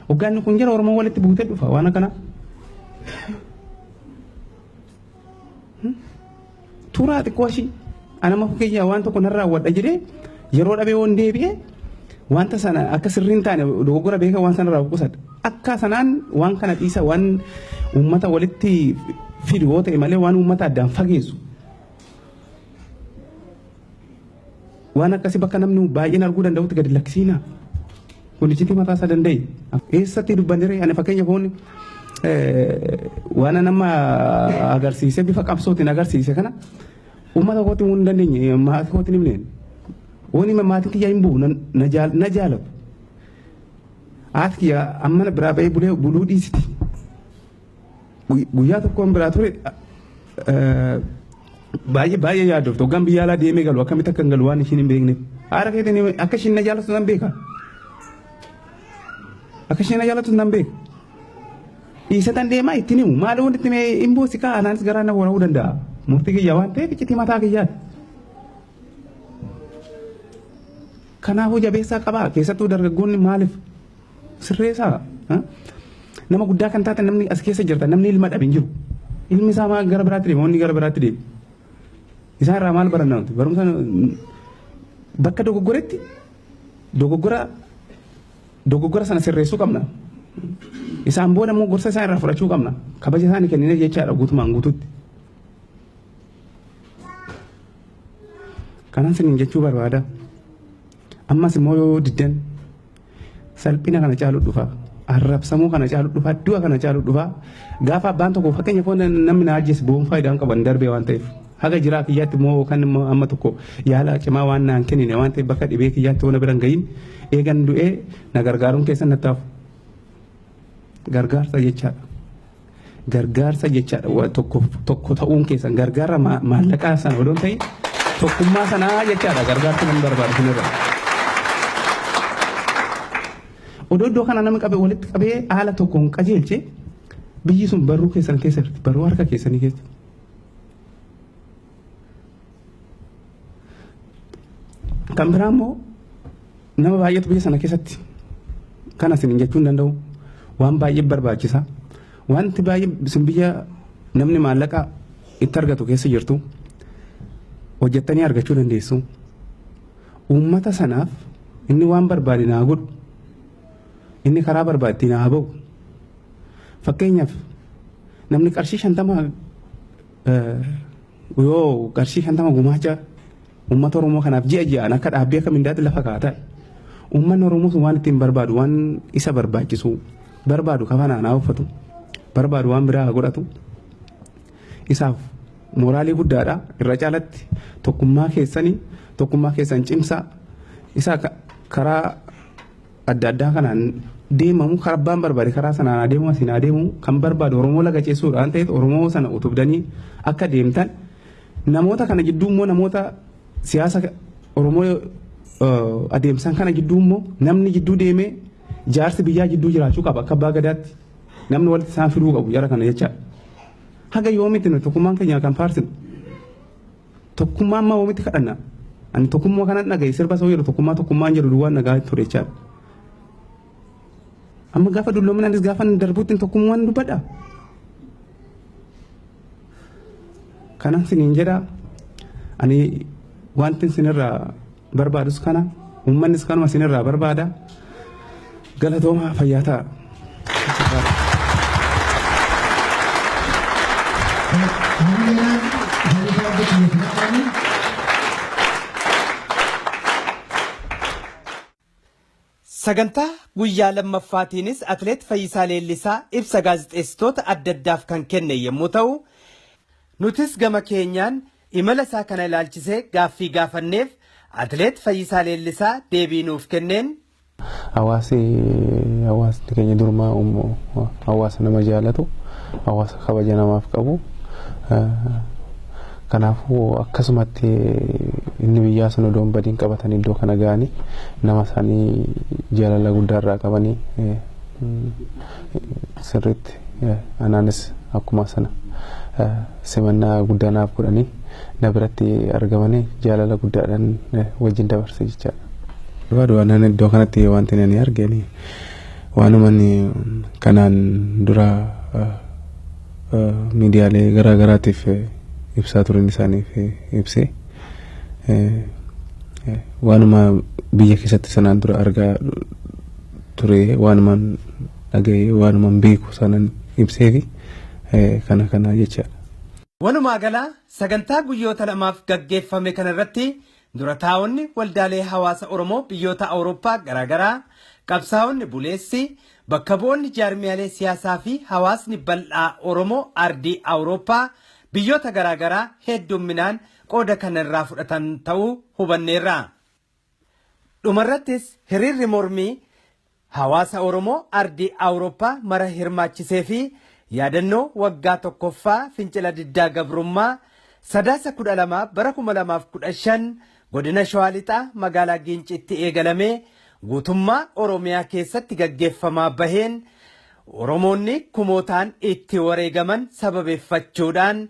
Hoggaanni kun jira Oromoo walitti buutee dhufa waan akkana. Turaa xiqqoo ishii anama kiyya waan tokko narraa wadha jedhee yeroo dhabee waan deebi'ee wanta sana akka sirriin taane dogoggora beeka waan sanarraa qusadha. Akka sanaan waan kana dhiisa waan uummata walitti fidu yoo ta'e malee waan uummata addaan fageessu. Waan akkasii bakka namni baay'een arguu danda'utti gadi lakkisiina. Kun iccitii mataa isaa danda'e. Eessatti dubbaniree ani fakkeenya foon waan nama agarsiise bifa qabsootiin agarsiise kana uummata kootti himuu hin dandeenye maatii kootti hin himneen. Waan hima maatiin kiyyaa hin bu'u na jaalatu. Haati kiyya amma biraa ba'ee bulee buluu dhiisiti. Guyyaa tokkoon biraa ture baay'ee baay'ee yaadofte hoggaan biyya alaa deemee galu akkamitti akka hin galu waan ishiin hin beekneef. Haadha keetiin akka ishiin na jaalatu nan beeka. Akka ishiin na jaalatu nan beeka. Dhiisatan deemaa ittiin himu maal wanti itti hin boosi kaa anaanis garaa na wara'uu danda'a. Murtii kiyya waan ta'eef iccitii mataa kiyyaati. Kanaafuu jabeessaa qabaa keessattuu dargaggoonni maaliif sirreessaa nama guddaa kan taate namni as keessa jirta namni ilma dhabe hin jiru. Ilmi isaa maal gara biraatti deema wanni gara biraatti deema. Isaan irraa maal baranna nuti barumsa bakka dogoggoretti dogoggora sana sirreessuu qabna. Isaan booda immoo gorsa isaan irraa fudhachuu qabna. Kabaja isaanii kennine jechaadha guutumaan guututti. Kanan siniin jechuu barbaada. Ammas immoo yoo diddan salphina kana caalu dhufa. Arrabsamuu kana caalu dhufa. Du'a kana caalu dhufa. Gaafa abbaan tokko fakkeenya foon namni na ajjeese bu'uun faayidaa hin qabu darbee waan ta'eef. Haga jiraa kiyyaatti immoo kan immoo amma tokko yaala cimaa waan naan kennine waan ta'eef bakka dhibee kiyyaatti waan bira hin gahin eegan du'ee na gargaaruun keessan nattaaf. Gargaarsa jechaadha. Gargaarsa jechaadha tokko ta'uun keessan gargaara maallaqaa sana odoo hin ta'in tokkummaa sanaa jechaadha gargaarsa namni barbaadu sinirra. Odoo iddoo kana namni qabee walitti qabee haala tokkoon qajeelche biyyi sun barruu keessan keessa jirti barruu harka keessanii keessa. Kan biraa immoo nama baay'eetu biyya sana keessatti kana isin jechuu hin danda'u waan baay'ee barbaachisa wanti baay'ee isin biyya namni maallaqa itti argatu keessa jirtu hojjettanii argachuu dandeessu. Uummata sanaaf inni waan barbaade naa godhu inni karaa barbaade naa ba'u. Fakkeenyaaf namni qarshii 50 yoo qarshii 50 gumaacha uummata Oromoo kanaaf ji'a ji'aan akka dhaabbii akka mindaatti lafa kaa'ata. Uummanni Oromoo sun waan ittiin barbaadu waan isa barbaachisu barbaadu kafanaa naa uffatu barbaadu waan biraa godhatu isaaf mooraalii guddaadha irra caalatti tokkummaa keessanii tokkummaa keessan cimsaa isa karaa adda addaa kanaan deemamu karaa abbaan barbaade karaa sanaan adeemu asiin adeemu kan barbaadu Oromoo laga ceessuudhaan ta'eef Oromoo sana utubdanii akka deemtan namoota kana jidduu immoo namoota siyaasa Oromoo adeemsan kana jidduu immoo namni jidduu deemee jaarsi biyyaa jidduu jiraachuu qaba akka abbaa gadaatti namni walitti isaan fiduu qabu jara kana jechaadha. Haga yoomitti nuti tokkummaan keenya kan faarsinu tokkummaa amma yoomitti kadhanna ani tokkummaa kanan dhagaye sirba soo jedhu tokkummaa tokkummaan jedhu duwwaan nagaa ture jechaadha. Amma gaafa dulloominaanis gaafa darbuutti tokkummaan dubbadha. Kanan siniin jedha ani wanti sinirraa barbaadus kana uummannis kanuma sinirraa barbaada galatooma fayyaa ta'a. Sagantaa guyyaa lammaffaatiinis Atileet Fayyisaa Leellisaa ibsa gaazexeessitoota adda addaaf kan kenne yommuu ta'u, nutis gama keenyaan imala isaa kana ilaalchisee gaaffii gaafanneef Atileet Fayyisaa Leellisaa deebii nuuf kenneen. Hawaasni keenya durumaa hawaasa nama jaalatu, hawaasa kabaja namaaf qabu. Kanaafuu akkasumatti inni biyyaa sun odoon badiin qabatanii iddoo kana ga'anii nama isaanii jaalala guddaa irraa qabanii sirriitti anaanis akkuma sana simannaa guddaa naaf godhanii na biratti argamanii jaalala guddaadhaan wajjin dabarse jechaadha. Barbaadu waan iddoo kanatti wanti ani argeen waanuma kanaan dura miidiyaalee garaa garaatiif ibsaa turan isaaniif ibsee waanuma biyya keessatti sanaan dura argaa ture, waanuma dhaga'ee, waanuma beeku sanan ibsee fi kana kana jechaadha. Walumaa galaa sagantaa guyyoota lamaaf gaggeeffame kanarratti dura taa'onni waldaalee hawaasa Oromoo biyyoota Awurooppaa garaagaraa, qabsaa'onni buleessi, bakka bu'oonni jaarmiyaalee siyaasaa fi hawaasni bal'aa Oromoo ardii Awurooppaa biyyoota garaagaraa heddumminaan qooda kanarraa fudhatan ta'uu hubanneerra. Dhumarrattis hiriirri mormii hawaasa Oromoo ardii Awurooppaa mara hirmaachisee fi yaadannoo waggaa tokkoffaa fincila diddaa gabrummaa Sadaasa 12 bara 2015 godina Shawaa Lixaa magaalaa Giincitti eegalamee guutummaa Oromiyaa keessatti gaggeeffamaa baheen Oromoonni kumootaan itti wareegaman sababeeffachuudhaan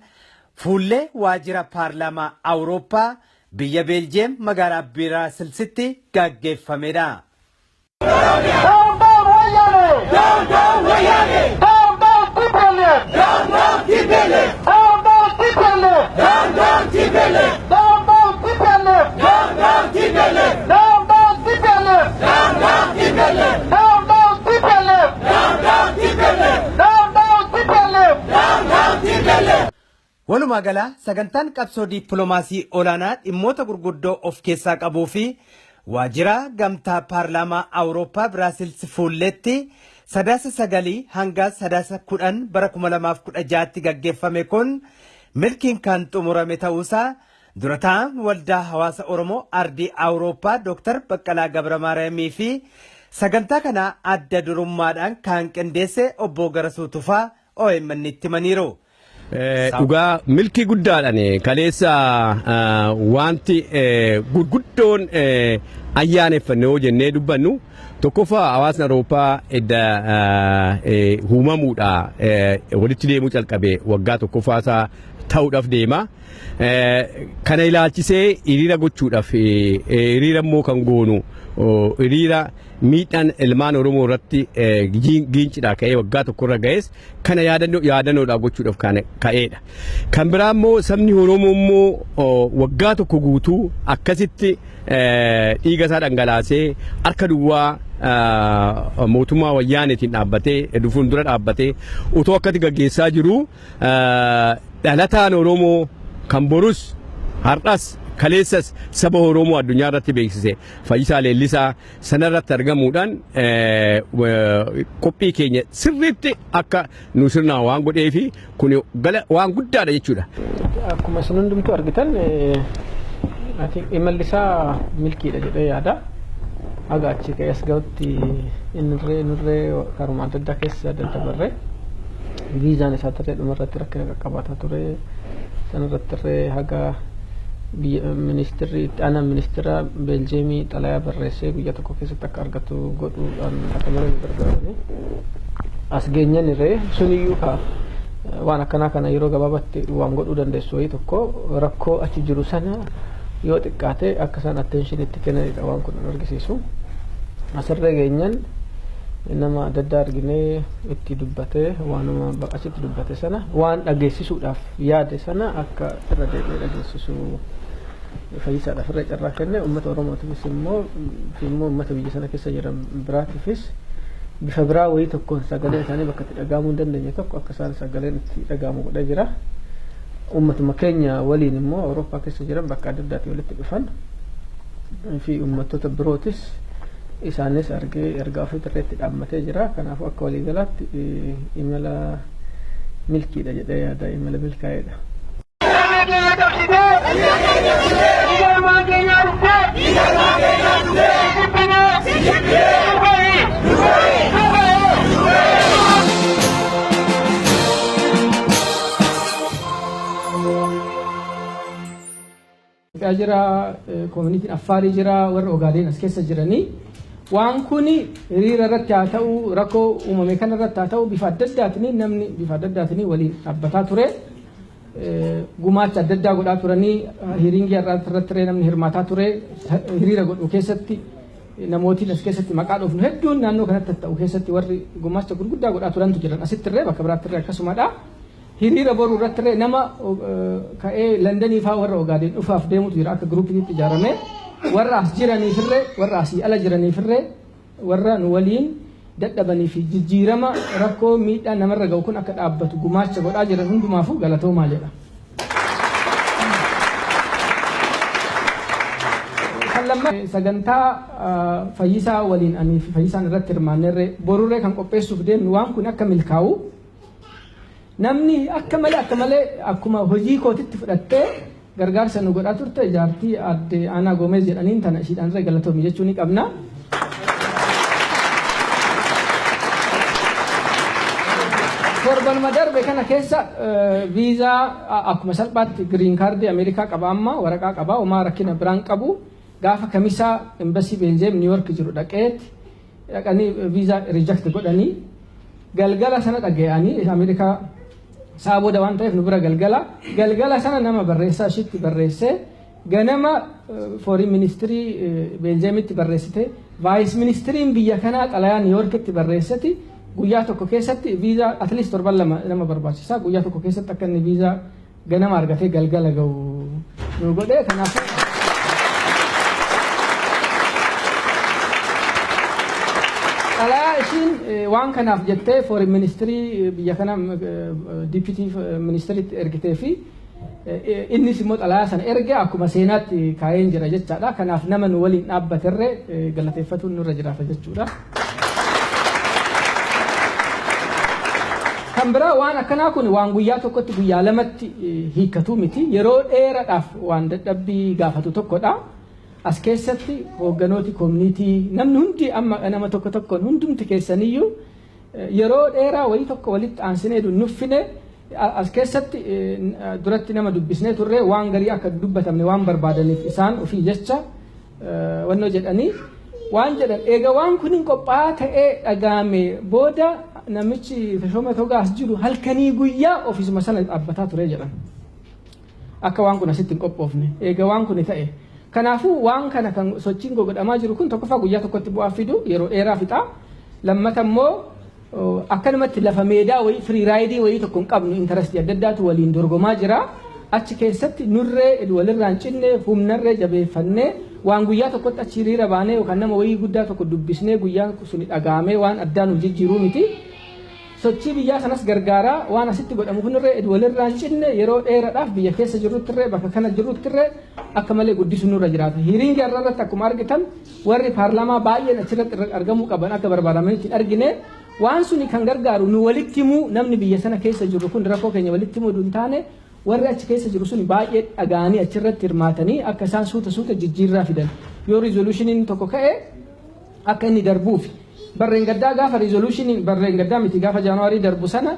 fuullee waajjira paarlaamaa Awurooppaa biyya Beeljeem magaalaa Biraasilsitti gaggeeffamedha. Down, down, Wayane! Down, down, Wayane! Down, down, TPLF! Down, down, TPLF! Down, down, TPLF! Down, down, TPLF! Down, down, TPLF! Down, down, TPLF! Down, down, TPLF! Down, down, TPLF! Down, down, TPLF! Down, down, TPLF! Down, down, TPLF! Down, down, TPLF! Walumaa galaa sagantaan qabsoo dippiloomaasii olaanaa dhimmoota gurguddoo of keessaa qabuu fi waajjira gamtaa paarlaamaa Awurooppaa Biraasils fuulletti Sadaasa 9 hanga Sadaasa 10 bara 2016tti gaggeeffame kun milkiin kan xumurame ta'uusaa durataan waldaa hawaasa Oromoo ardii Awurooppaa Dr. Baqqalaa Gabra fi sagantaa kana adda durummaadhaan kan qindeesse obbo Garasuu Tufaa OMN itti himaniiru. Dhugaa milkii guddaadhaan kaleessa wanti gurguddoon ayyaaneffanne yoo jennee dubbannu, tokkoffaa hawaasni Awurooppaa edda uumamuudha walitti deemuu calqabe waggaa tokkoffaa isaa ta'uudhaaf deema. Kana ilaalchisee hiriira gochuudhaaf, hiriira immoo kan goonu hiriira miidhaan ilmaan Oromoo irratti Giincidhaa ka'ee waggaa tokkorra ga'es kana yaadannoodhaaf gochuudhaaf kan ka'eedha. Kan biraa immoo sabni Oromoo immoo waggaa tokko guutuu akkasitti dhiiga isaa dhangalaasee harka duwwaa mootummaa wayyaaneetiin dhaabbatee fuuldura dhaabbatee utoo akkatti gaggeessaa jiru, dhalataan Oromoo kan borus har'as kaleessas saba Oromoo addunyaa irratti beeksise Fayyisaa Leellisaa sanarratti argamuudhaan qophii keenya sirriitti akka nu sirnaan waan godheefi kun waan guddaadha jechuudha. Akkuma isin hundumtuu argitan, imalli isaa milkiidha jedhee yaada. Haga achi ka'ee as ga'utti innirree nurree karuma adda addaa keessa daddabarree, viizaan isaa tarree dhumarratti rakkina qaqqabaataa ture. Sanarratti irree haga ministirri itti aanaan ministira Beeljeemii xalayaa barreessee guyyaa tokko keessatti akka argatu godhuudhaan akka malee nu gargaarani. As geenyan irree suniyyuu ka waan akkanaa kana yeroo gabaabatti waan godhuu dandeessu wayii tokko rakkoo achi jiru sana yoo xiqqaate akka isaan attention itti kennanidha waan kun argisiisu. Asirra geenyan nama adda addaa arginee itti dubbatee, waanuma achitti dubbate sana, waan dhageessisuudhaaf yaade sana akka irra deebi'ee dhageessisu Fayyisaadhaaf irra carraa kenne. Uummata Oromootiifis immoo uummata biyya sana keessa jiran biraatiifis bifa biraa wayii tokkoon sagaleen isaanii bakka itti dhagahamuu hin dandeenye tokko akka isaan sagaleen itti dhagahamu godhee jira. Uummatuma keenya waliin immoo Awurooppaa keessa jiran bakka adda addaatii walitti dhufan fi uummattoota birootis isaanis argee ergaa ofii irratti dhaammatee jira. Kanaafuu akka waliigalaatti imala milkiidha jedhee yaada, imala milkaa'eedha. Keenya cabsitee, dhiiga ilmaan keenyaa dhuftee, jibbinee, nu gahi, nu gahi. Itoophiyaa jira, koominitiin Affaarii jira, warra Ogaadeen as keessa jiranii. Waan kun hiriira irratti haa ta'u, rakkoo uumame kana irratti haa ta'u, bifa adda addaatiin namni bifa adda addaatiin waliin dhaabbataa ture. Gumaacha adda addaa godhaa turanii, hiriingii irratti namni hirmaataa ture, hiriira godhu keessatti Namootiin as keessatti maqaa dhoofnu hedduun naannoo kanatti ta'u keessatti warri gumaacha gurguddaa godhaa turantu jiran asittirree bakka biraattirree akkasumadha. Hiriira boruu irrattirree nama ka'ee Londonii fa'aa warra Ogaadeen dhufaaf deemutu jira akka groupiitti ijaarame. Warra as jiraniifirree, warra asii ala jiraniifirree, warra nu waliin dadhabanii fi jijjiirama rakkoo miidhaa namarra ga'u kun akka dhaabbatu gumaacha godhaa jiran hundumaafuu galatoomaa jedha. Kan lamma sagantaa Fayyisaa waliin ani fi Fayyisaan irratti hirmaannerree borurree kan qopheessuuf deemnu waan kun akka milkaa'u namni akka malee akkuma hojii kootitti fudhattee gargaarsa nu godhaa turte jaartii aadde Aanaa Goomeez jedhaniin tana ishiidhaan irra galatoomi jechuu ni qabna. Torbanuma darbe kana keessa viizaa akkuma salphaatti green cardii Ameerikaa qaba, amma waraqaa qaba, homaa rakkina biraan qabu. Gaafa Kamisaa embassy Beeljeem Niiyork jiru dhaqeetti dhaqanii viizaa reject godhanii galgala sana dhaga'anii Ameerikaa isaa booda waan ta'eef nu bira galgala galgala sana nama barreessaa ishiitti barreessee ganama foreign ministry Beeljeemitti barreessite, vice ministeriin biyya kanaa xalayaa Niiyorkitti barreesseti guyyaa tokko keessatti viizaa, at least torban 2 nama barbaachisa, guyyaa tokko keessatti akka inni viizaa ganama argatee galgala ga'u nu godhe. Kanaafuu xalayaa ishiin waan kanaaf jettee foreign ministry biyya kana deputy ministeritti ergitee fi innis immoo xalayaa sana erge akkuma seenaatti kaa'een jira jechaadha. Kanaaf nama nu waliin dhaabbaterree galateeffatuun nurra jiraata jechuudha. Kan biraa waan akkanaa kun waan guyyaa tokkotti guyyaa lamatti hiikkatu miti. Yeroo dheeraadhaaf waan dadhabbii gaafatu tokkodha. As keessatti hoogganooti community namni hundi amma nama tokko tokkoon hundumti keessaniyyuu yeroo dheeraa wayii tokko walitti aansinee nuffine as keessatti duratti nama dubbisnee turre waan garii akka dubbatamne waan barbaadaniif isaan ofii jecha wannoo jedhanii waan jedhan eega waan kun hin qophaa'aa ta'ee dhagaame booda namichi Tashooma Togaas jiru halkanii guyyaa ofiisuma sana dhaabbataa ture jedhan. Akka waan kun asitti hin qophoofne eega waan kun ta'e. Kanaafuu waan kana kan sochiin godhamaa jiru kun tokkoffaa guyyaa tokkotti bu'aa fidu yeroo dheeraa fixa. Lammata immoo akkanumatti lafa meedaa wayii free ride wayii tokko hin qabnu, interestii adda addaatu waliin dorgomaa jira. Achi keessatti nurree walirraan cinne humnarree jabeeffannee waan guyyaa tokkotti achi hiriira baanee yookaan nama wayii guddaa tokko dubbisnee guyyaa suni dhagaamee waan addaa nu jijjiiruu miti. Sochii biyyaa sanas gargaaraa waan asitti godhamu kunirree walirraan cinne yeroo dheeraadhaaf biyya keessa jirruttirree bakka kana jirruttirree akka malee guddisuu nurra jiraata. Hearingii har'a irratti akkuma argitan warri paarlaamaa baay'een achirratti argamuu qaban akka barbaadamanitti hin argine. Waan suni kan gargaaru nu walitti himuu, namni biyya sana keessa jiru kun rakkoo keenya walitti himuu hin taane warri achi keessa jiru suni baay'ee dhaga'anii achirratti hirmaatanii akka isaan suuta suuta jijjiirraa fidan. Yoo resolutioniin tokko ka'e akka inni darbuuf. Barreen gaddaa gaafa resolutioniin, barreen gaddaa miti, gaafa Jaanuwaarii darbu sana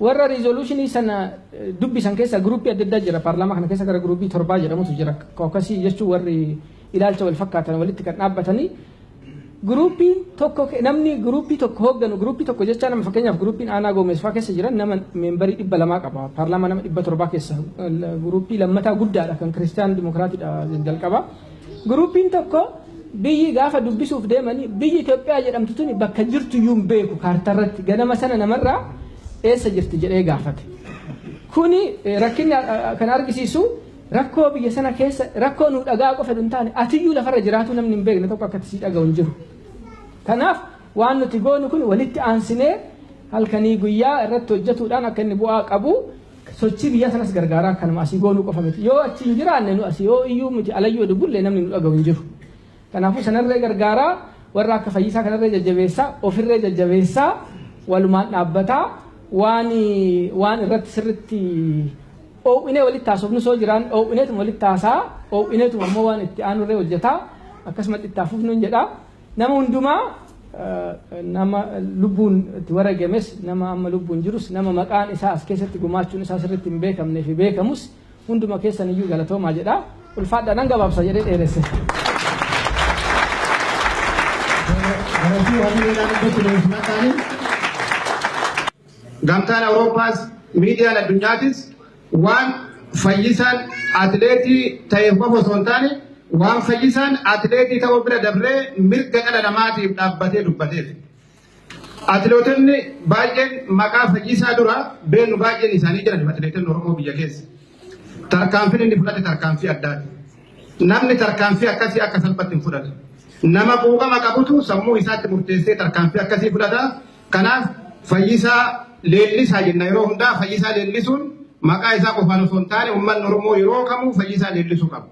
warra resolutionii sana dubbisan keessa groupii adda addaa jira. Paarlaamaa kana keessa gara groupii torbaa jedhamutu jira. Caucusii jechuun warri ilaalcha wal fakkaatan walitti kan dhaabbatanii. Groupiin tokko namni groupii tokko hoogganu, groupii tokko jecha nama fakkeenyaaf groupiin Aanaa Goomees fa'aa keessa jiran nama memberii 200 qaba. Paarlaamaa nama 700 keessa groupii lammataa guddaadha, kan Kiristiyaan Dimokiraatiidha jalqaba. Groupiin tokko biyyi gaafa dubbisuuf deemanii biyyi Itoophiyaa jedhamtu tuni bakka jirtu iyyuu hin beeku kaartarratti ganama sana namarraa eessa jirti jedhee gaafate. Kuni rakkinni kan argisiisu rakkoo biyya sana keessa rakkoo nu dhagaa qofa hin taane atiyyuu lafarra jiraatu namni hin beekne tokko akka sii dhaga'u hin jiru. Kanaaf waan nuti goonu kun walitti aansinee halkanii guyyaa irratti hojjetuudhaan akka inni bu'aa qabu sochii biyya sanas gargaaraa kanuma asii goonuu qofa miti. Yoo achi hin jiraanne nu asii yoo iyyuu miti alayyuu dubbullee namni nu dhaga'u hin jiru. Kanaafuu sanarree gargaaraa, warra akka Fayyisaa kanarree jajjabeessaa, ofirree jajjabeessaa, walumaan dhaabbataa waan waan irratti sirritti oowwinee walitti haasofnu soo jiraan oowwineetuma walitti haasaa, oowwineetuma ammoo waan itti aanurree hojjetaa akkasumatti itti hafuufnu jedha. Nama hundumaa, nama lubbuun itti wareegames, nama amma lubbuun jirus, nama maqaan isaa as keessatti gumaachuun isaa sirriitti hin beekamnee fi beekamus hunduma keessan iyyuu galatoomaa jedha. Ulfaadha, nan gabaabsa jedhee dheeresse. Galatoo hamileedhaan dubbachuu deemsifaadhaani. Gamtaan Awurooppaas miidiyaan addunyaatis waan Fayyisaan atileetii ta'eef qofa osoo hin taane Waan Fayyisaan atileetii ta'uu bira dabree mirga dhala namaatiif dhaabbatee dubbateef. Atileetonni baay'een maqaa Fayyisaa dura beenu baay'een isaanii jiran atileetonni Oromoo biyya keessa. Tarkaanfiin inni fudhate tarkaanfii addaati. Namni tarkaanfii akkasii akka salphatti hin fudhatu. Nama quuqama qabutu sammuu isaatti murteessee tarkaanfii akkasii fudhata. Kanaaf Fayyisaa Leellisaa jenna yeroo hundaa. Fayyisaa leellisuun maqaa isaa qofaan osoo hin taane, uummanni Oromoo yeroo kamuu Fayyisaa leellisuu qaba.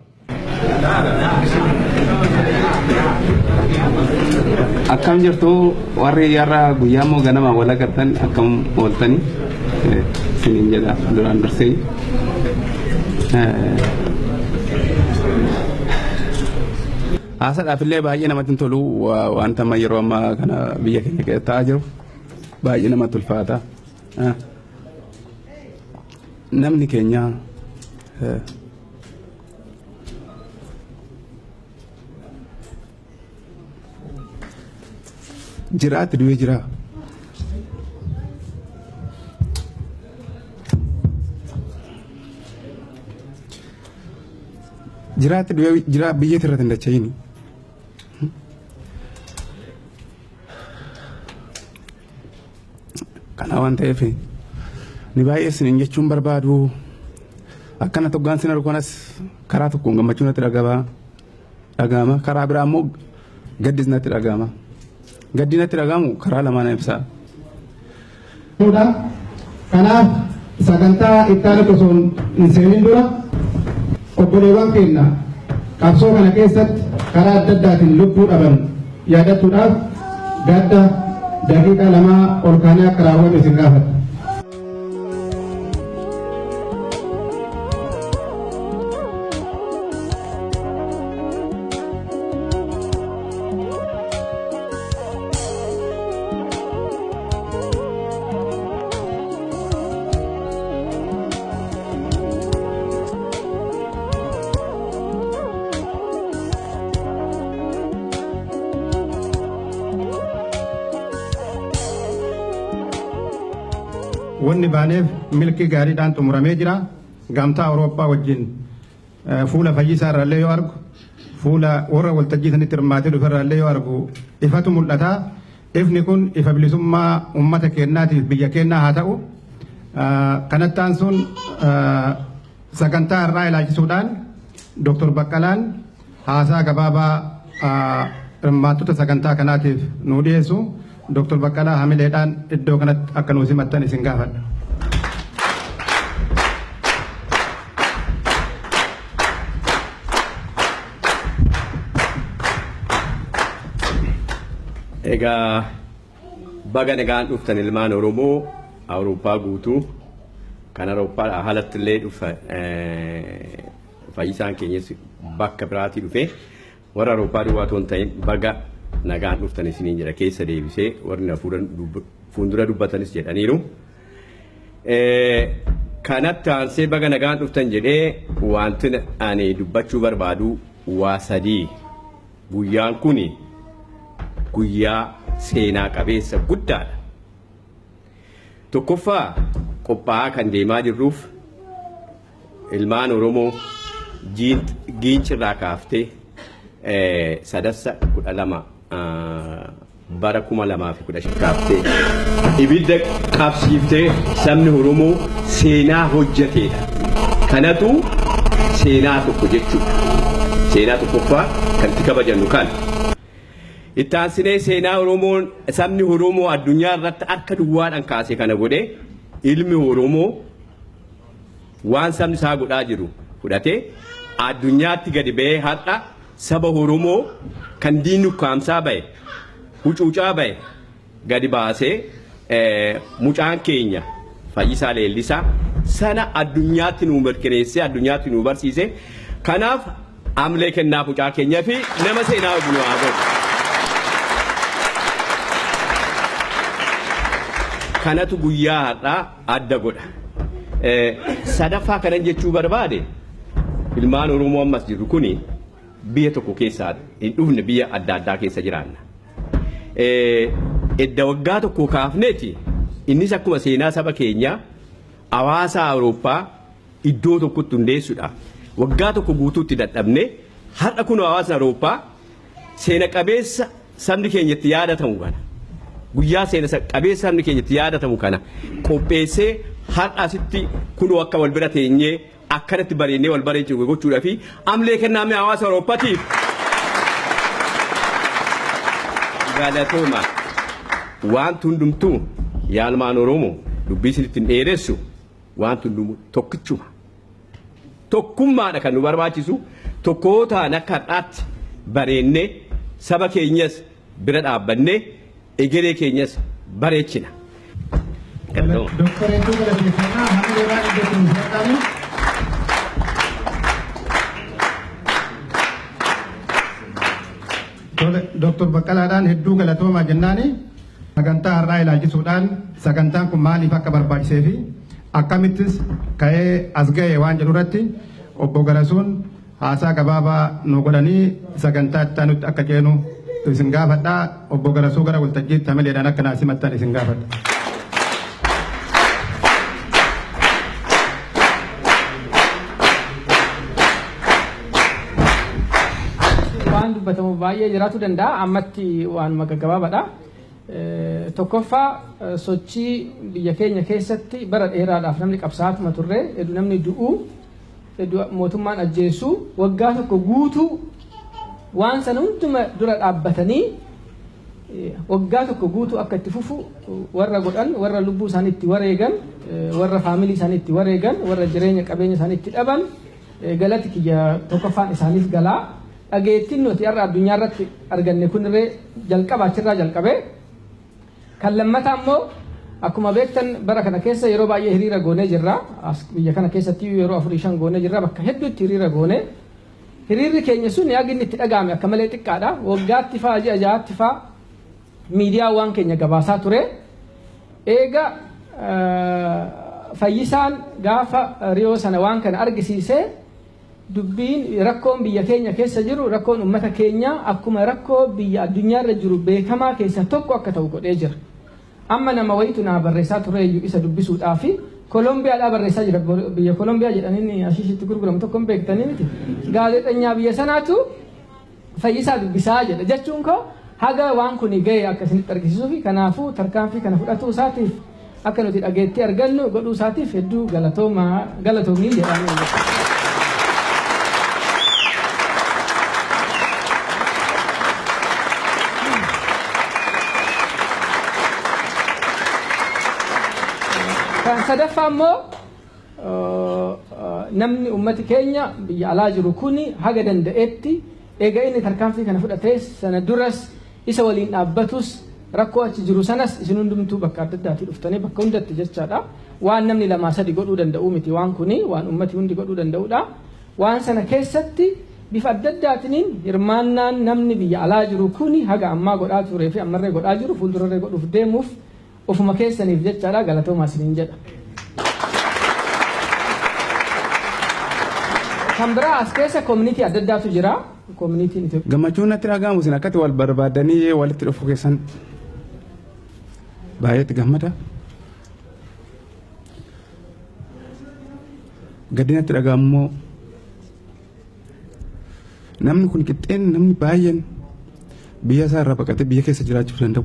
Akkam jirtu warri har'a guyyaa immoo ganama wal agartan, akkam ooltanii isiniin jedha duraan dursee. Haasaadhaaf illee baay'ee namatti hin tolu, wanta amma yeroo ammaa kana biyya keenya keessa ta'aa jiru baay'ee namatti ulfaata. Namni keenya jiraatti du'ee jira. Jiraatti du'ee jira, biyya irratti hin dacha'ini. Kana waan ta'eef ni baay'ee isiniin jechuun barbaadu, akkana toggaan sin argu kanas karaa tokkoon gammachuu natti dhaga'ama, karaa biraa immoo gaddis natti dhaga'ama. Gaddi natti dhaga'amu karaa lamaan ibsa. Kanaaf sagantaa itti aanutti osoo hin seenin dura, obboleewwan keenya qabsoo kana keessatti karaa adda addaatiin lubbuu dhaban yaadachuudhaaf gadda daqiiqaa 2 ol kaanee akka raawwannu isin gaafadha. Wanni baaneef milkii gaariidhaan xumuramee jira. Gamtaa Awurooppaa wajjin fuula Fayyisaa irraallee yoo argu, fuula warra waltajjii sanitti hirmaatee dhufe irraallee yoo argu, ifatu mul'ata. Ifni kun ifa bilisummaa uummata keenyaatiif biyya keenyaa haa ta'u. Kanatti aansuun sagantaa har'aa ilaalchisuudhaan Dr. Baqqalaan haasaa gabaabaa hirmaattota sagantaa kanaatiif nu dhiyeessu. Dr. Baqqalaa hamileedhaan iddoo kanatti akka nu simattan isin gaafadha. Egaa baga nagaan dhuftan ilmaan Oromoo Awurooppaa guutuu, kan Awurooppaa haalatti illee dhufa. Fayyisaan keenyas bakka biraatii dhufe. Warra Awurooppaa duwwaa otoo hin ta'in baga nagaan dhuftan isiniin jedha keessa deebisee, warri na fuuldura dubbatanis jedhaniiru. Kanatti aansee baga nagaan dhuftan jedhee wanti ani dubbachuu barbaadu waa sadii. Guyyaan kuni guyyaa seenaa qabeessa guddaadha. Tokkoffaa, qophaa'aa kan deemaa jirruuf ilmaan Oromoo Giincirraa kaaftee Sadassa 12 bara 2015 kaaftee ibidda qabsiiftee sabni Oromoo seenaa hojjeteedha. Kanatu seenaa tokko jechuudha. Seenaa tokkoffaa kan itti kabajannu kana. Itti aansinee seenaa Oromoon, sabni Oromoo addunyaa irratti harka duwwaadhaan kaase kana godhee, ilmi Oromoo waan sabni isaa godhaa jiru fudhatee addunyaatti gadi ba'ee har'a saba Oromoo kan diinni ukkaamsaa ba'e, hucuucaa ba'e gadi baasee mucaan keenya Fayyisaa Leellisaa sana addunyaatti nu mirkaneessee addunyaatti nu barsiise. Kanaaf amlee kennaaf mucaa keenya fi nama seenaa nu haa godhu. Kanatu guyyaa har'aa adda godha. Sadaffaa kanan jechuu barbaade, ilmaan Oromoo ammas jirru kuni biyya tokko keessaa hin dhufne, biyya adda addaa keessa jiraanna. Edda waggaa tokko kaafneeti innis akkuma seenaa saba keenyaa hawaasa Awurooppaa iddoo tokkotti hundeessuudha. Waggaa tokko guutuutti dadhabne Har'a kun hawaasni Awurooppaa seena qabeessa sabni keenya itti yaadatamu kana guyyaa seena qabeessa sabni keenya itti yaadatamu kana qopheessee har'a asitti kunoo akka wal bira teenyee akkanatti bareennee wal bareechuu gochuudhaa fi amlee kennaame hawaasa Awurooppaatiif galatooma. Wanti hundumtuu yaalmaan Oromoo dubbii isinitti hin dheeressu, wanti hundumtuu tokkichuma. Tokkummaadha kan nu barbaachisu. Tokkoo ta'an akka har'aatti bareennee saba keenyas bira dhaabbannee egeree keenyas bareechina. Doktor hedduu galateeffannaa hamileedhaan iddoo itti fudhatanii. Doktor Baqqalaadhaan hedduu galatoomaa jennaani, sagantaa har'aa ilaalchisuudhaan sagantaan kun maaliif akka barbaachisee fi akkamittis ka'ee as ga'e waan jedhu irratti obbo Garasuun haasaa gabaabaa nu godhanii sagantaa itti aanutti akka ceenu isin gaafadha. Obbo Garasuu gara waltajjiitti hamileedhaan akka naa simattan isin gaafadha. Waan dubbatamu baay'ee jiraachuu danda'a. Ammatti waanuma gaggabaabaadha. Tokkoffaa, sochii biyya keenya keessatti bara dheeraadhaaf namni qabsaa'atuma turre, hedduu namni du'u, hedduu mootummaan ajjeesu, waggaa tokko guutuu waan sana hunduma dura dhaabbatanii waggaa tokko guutuu akka itti fufu warra godhan, warra lubbuu isaanii itti wareegan, warra faamilii isaanii itti wareegan, warra jireenya qabeenya isaanii itti dhaban, galati kiyya tokkoffaan isaaniif galaa. Dhageettiin nuti har'a addunyaa irratti arganne kunirree jalqaba achirraa jalqabee. Kan lammataa immoo, akkuma beektan bara kana keessa yeroo baay'ee hiriira goonee jirra. Biyya kana keessatti yeroo afurii shan goonee jirra. Bakka hedduutti hiriira goonee. Hiriirri keenya sun yaagi inni itti dhaga'ame akka malee xiqqaadha. Waggaatti faa, ji'a ja'aatti faa miidiyaa waan keenya gabaasaa ture. Eega Fayyisaan gaafa Riyoo sana waan kana argisiisee, dubbiin rakkoon biyya keenya keessa jiru, rakkoon uummata keenyaa akkuma rakkoo biyya addunyaarra jiru beekamaa keessa tokko akka ta'u godhee jira. Amma nama wayitu naa barreessaa ture isa dubbisuudhaafi Kolombiyaadhaa barreessaa jira. Biyya Kolombiyaa jedhanii ashiishitti gurguramu tokko hin beektanii miti. Gaazexeenyaa biyya sanaatu Fayyisaa dubbisaa jedha. Jechuun koo haga waan kun ga'e akka isinitti argisiisuu fi kanaafuu tarkaanfii kana fudhatuu isaatiif, akka nuti dhageettii argannu godhuu isaatiif hedduu galatoomaa, galatoomii jedhaan. Kan sadaffaa immoo, namni ummati keenya biyya alaa jiru kuni haga danda'etti eega inni tarkaanfii kana fudhatee sana duras isa waliin dhaabbatus, rakkoo achi jiru sanas isin hundumtuu bakka adda addaatii dhuftanii bakka hundatti jechaadha. Waan namni lamaa sadi godhuu danda'u miti waan kuni, waan ummati hundi godhuu danda'udha. Waan sana keessatti bifa adda addaatiniin hirmaannaan namni biyya alaa jiru kuni haga ammaa godhaa turee fi ammarree godhaa jiru, fuuldurarree godhuuf deemuuf ofuma keessaniif jechaadha, galatoomaa isiniin jedha. Kan biraa, as keessa community adda addaatu jira. Communityn Itoophiyaa. Gammachuun natti dhaga'amu isin akkatti wal barbaadanii walitti dhufuu keessan baay'eetti gammada. Gaddi natti dhaga'amu immoo namni kun qixxeen namni baay'een biyya isaa irraa baqatee biyya keessa jiraachuu danda'u.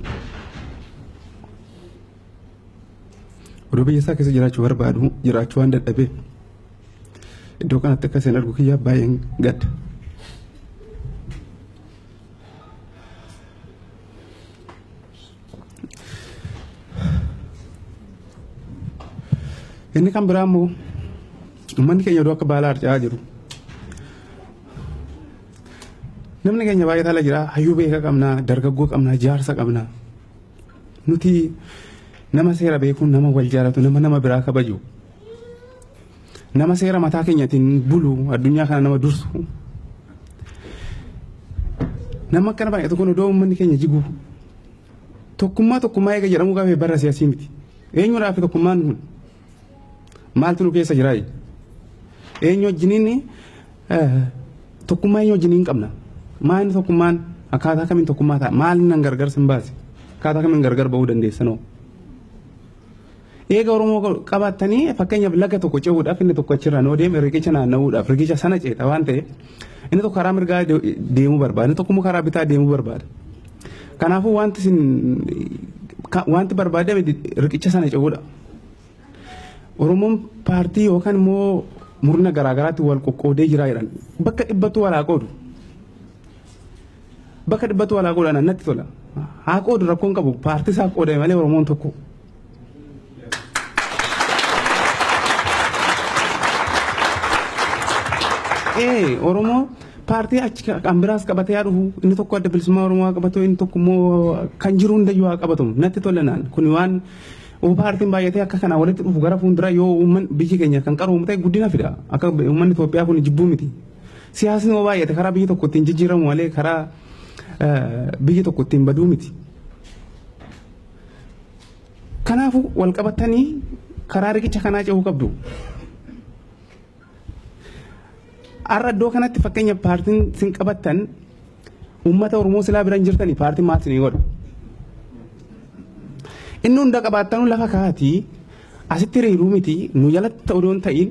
Oduu biyya isaa keessa jiraachuu barbaadu jiraachuu waan dadhabeef iddoo kanatti akka isin argu kiyyaa baay'een gadda. Inni kan biraa immoo uummanni keenya oduu akka baala harca'aa jiru. Namni keenya baay'ee ala jira. Hayyuu beekaa qabna, dargaggoo qabna, jaarsa qabna. Nuti nama seera beekuun, nama wal jaalatu, nama nama biraa kabaju, nama seera mataa keenyatiin bulu, addunyaa kana nama dursu. Nama akkana baay'atu kun odoo uummanni keenya jigu tokkummaa tokkummaa eega jedhamuu qabee barra siyaasii miti. Eenyuudhaaf tokkummaan kun maaltu nu keessa jiraa? Eenyu wajjiniin tokkummaa, eenyu wajjiniin qabna? Maal tokkummaan, akkaataa kamiin tokkummaa ta'a? Maal nan gargar sin baase? Akkaataa kamiin gargar ba'uu dandeessanoo? Eega Oromoo qabaattanii, fakkeenyaaf laga tokko ce'uudhaaf inni tokko achirraan yoo deeme, riqicha naanna'uudhaaf riqicha sana ceeta waan ta'eef, inni tokko karaa mirgaa deemuu barbaada, inni tokko immoo karaa bitaa deemuu barbaada. Kanaafuu wanti isin wanti barbaadame riqicha sana ce'uudha. Oromoon paartii yookaan immoo murna garaagaraatti wal qoqqoodee jira jedhan. Bakka 100tu walaa qoodu. Bakka 100tu walaa qoodu natti tola. Haa qoodu, rakkoon qabu, paartii isaa qoodame malee Oromoon tokko. Ee, Oromoo paartii achi kan biraas qabatee haa dhufu, inni tokko Adda Bilisummaa Oromoo haa qabatu, inni tokko immoo kan jiru hundayyuu haa qabatu, natti tola naan. Kun waan paartiin baay'atee akka kanaa walitti dhufu gara fuulduraa yoo uummanni biyyi keenya kan qaroomu ta'e guddina fida. Akka uummanni Itoophiyaa kun jibbuu miti. Siyaasni yoo baay'ate karaa biyyi tokko ittiin jijjiiramu malee karaa biyyi tokko ittiin baduu miti. Kanaafuu wal qabatanii karaa riqicha kanaa ce'uu qabdu. Har'a iddoo kanatti fakkeenya paartiin sin qabattan uummata Oromoo silaa bira hin jirtanii, paartiin maal isinii godha? Inni hunda qabaattanuu lafa kaatii asitti hiriiruu miti, nu jalatti odoo hin ta'in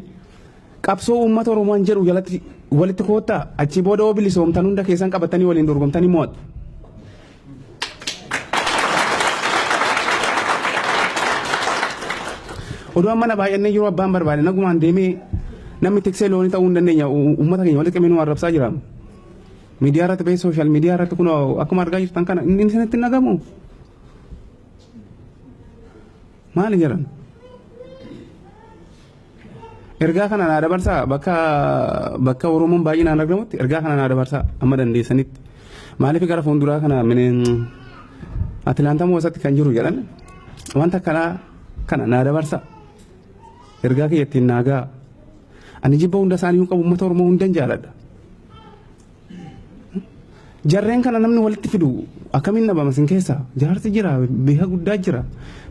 qabsoo uummata Oromoon jedhu jalatti walitti koottaa, achii booda yoo bilisoomtan hunda keessan qabatanii waliin dorgomtanii mo'attu. Oduu amma na baay'annee yeroo abbaan barbaade nagumaan deemee namni tiksee loonii ta'uu hin dandeenya, uummata keenya walitti qabee nu arrabsaa jira. Miidiyaa irratti bahee, social media irratti kun akkuma argaa jirtan kana inni isinitti hin dhagamu. Maali jedhan? Ergaa kana naa dabarsaa, bakka bakka Oromoon baay'inaan argamutti ergaa kana naa dabarsaa amma dandeessanitti. Maaliif gara fuulduraa kana mineen Atilaantaa moosatti kan jiru jedhan, wanta akkanaa kana naa dabarsaa. Ergaa kiyya ittiin naa ga'a. Ani jibba hunda isaanii hin qabu, uummata Oromoo hundan jaaladha. Jarreen kana namni walitti fidu akkamiin dhabama sin keessa? Jaarsi jira, beeka guddaa jira.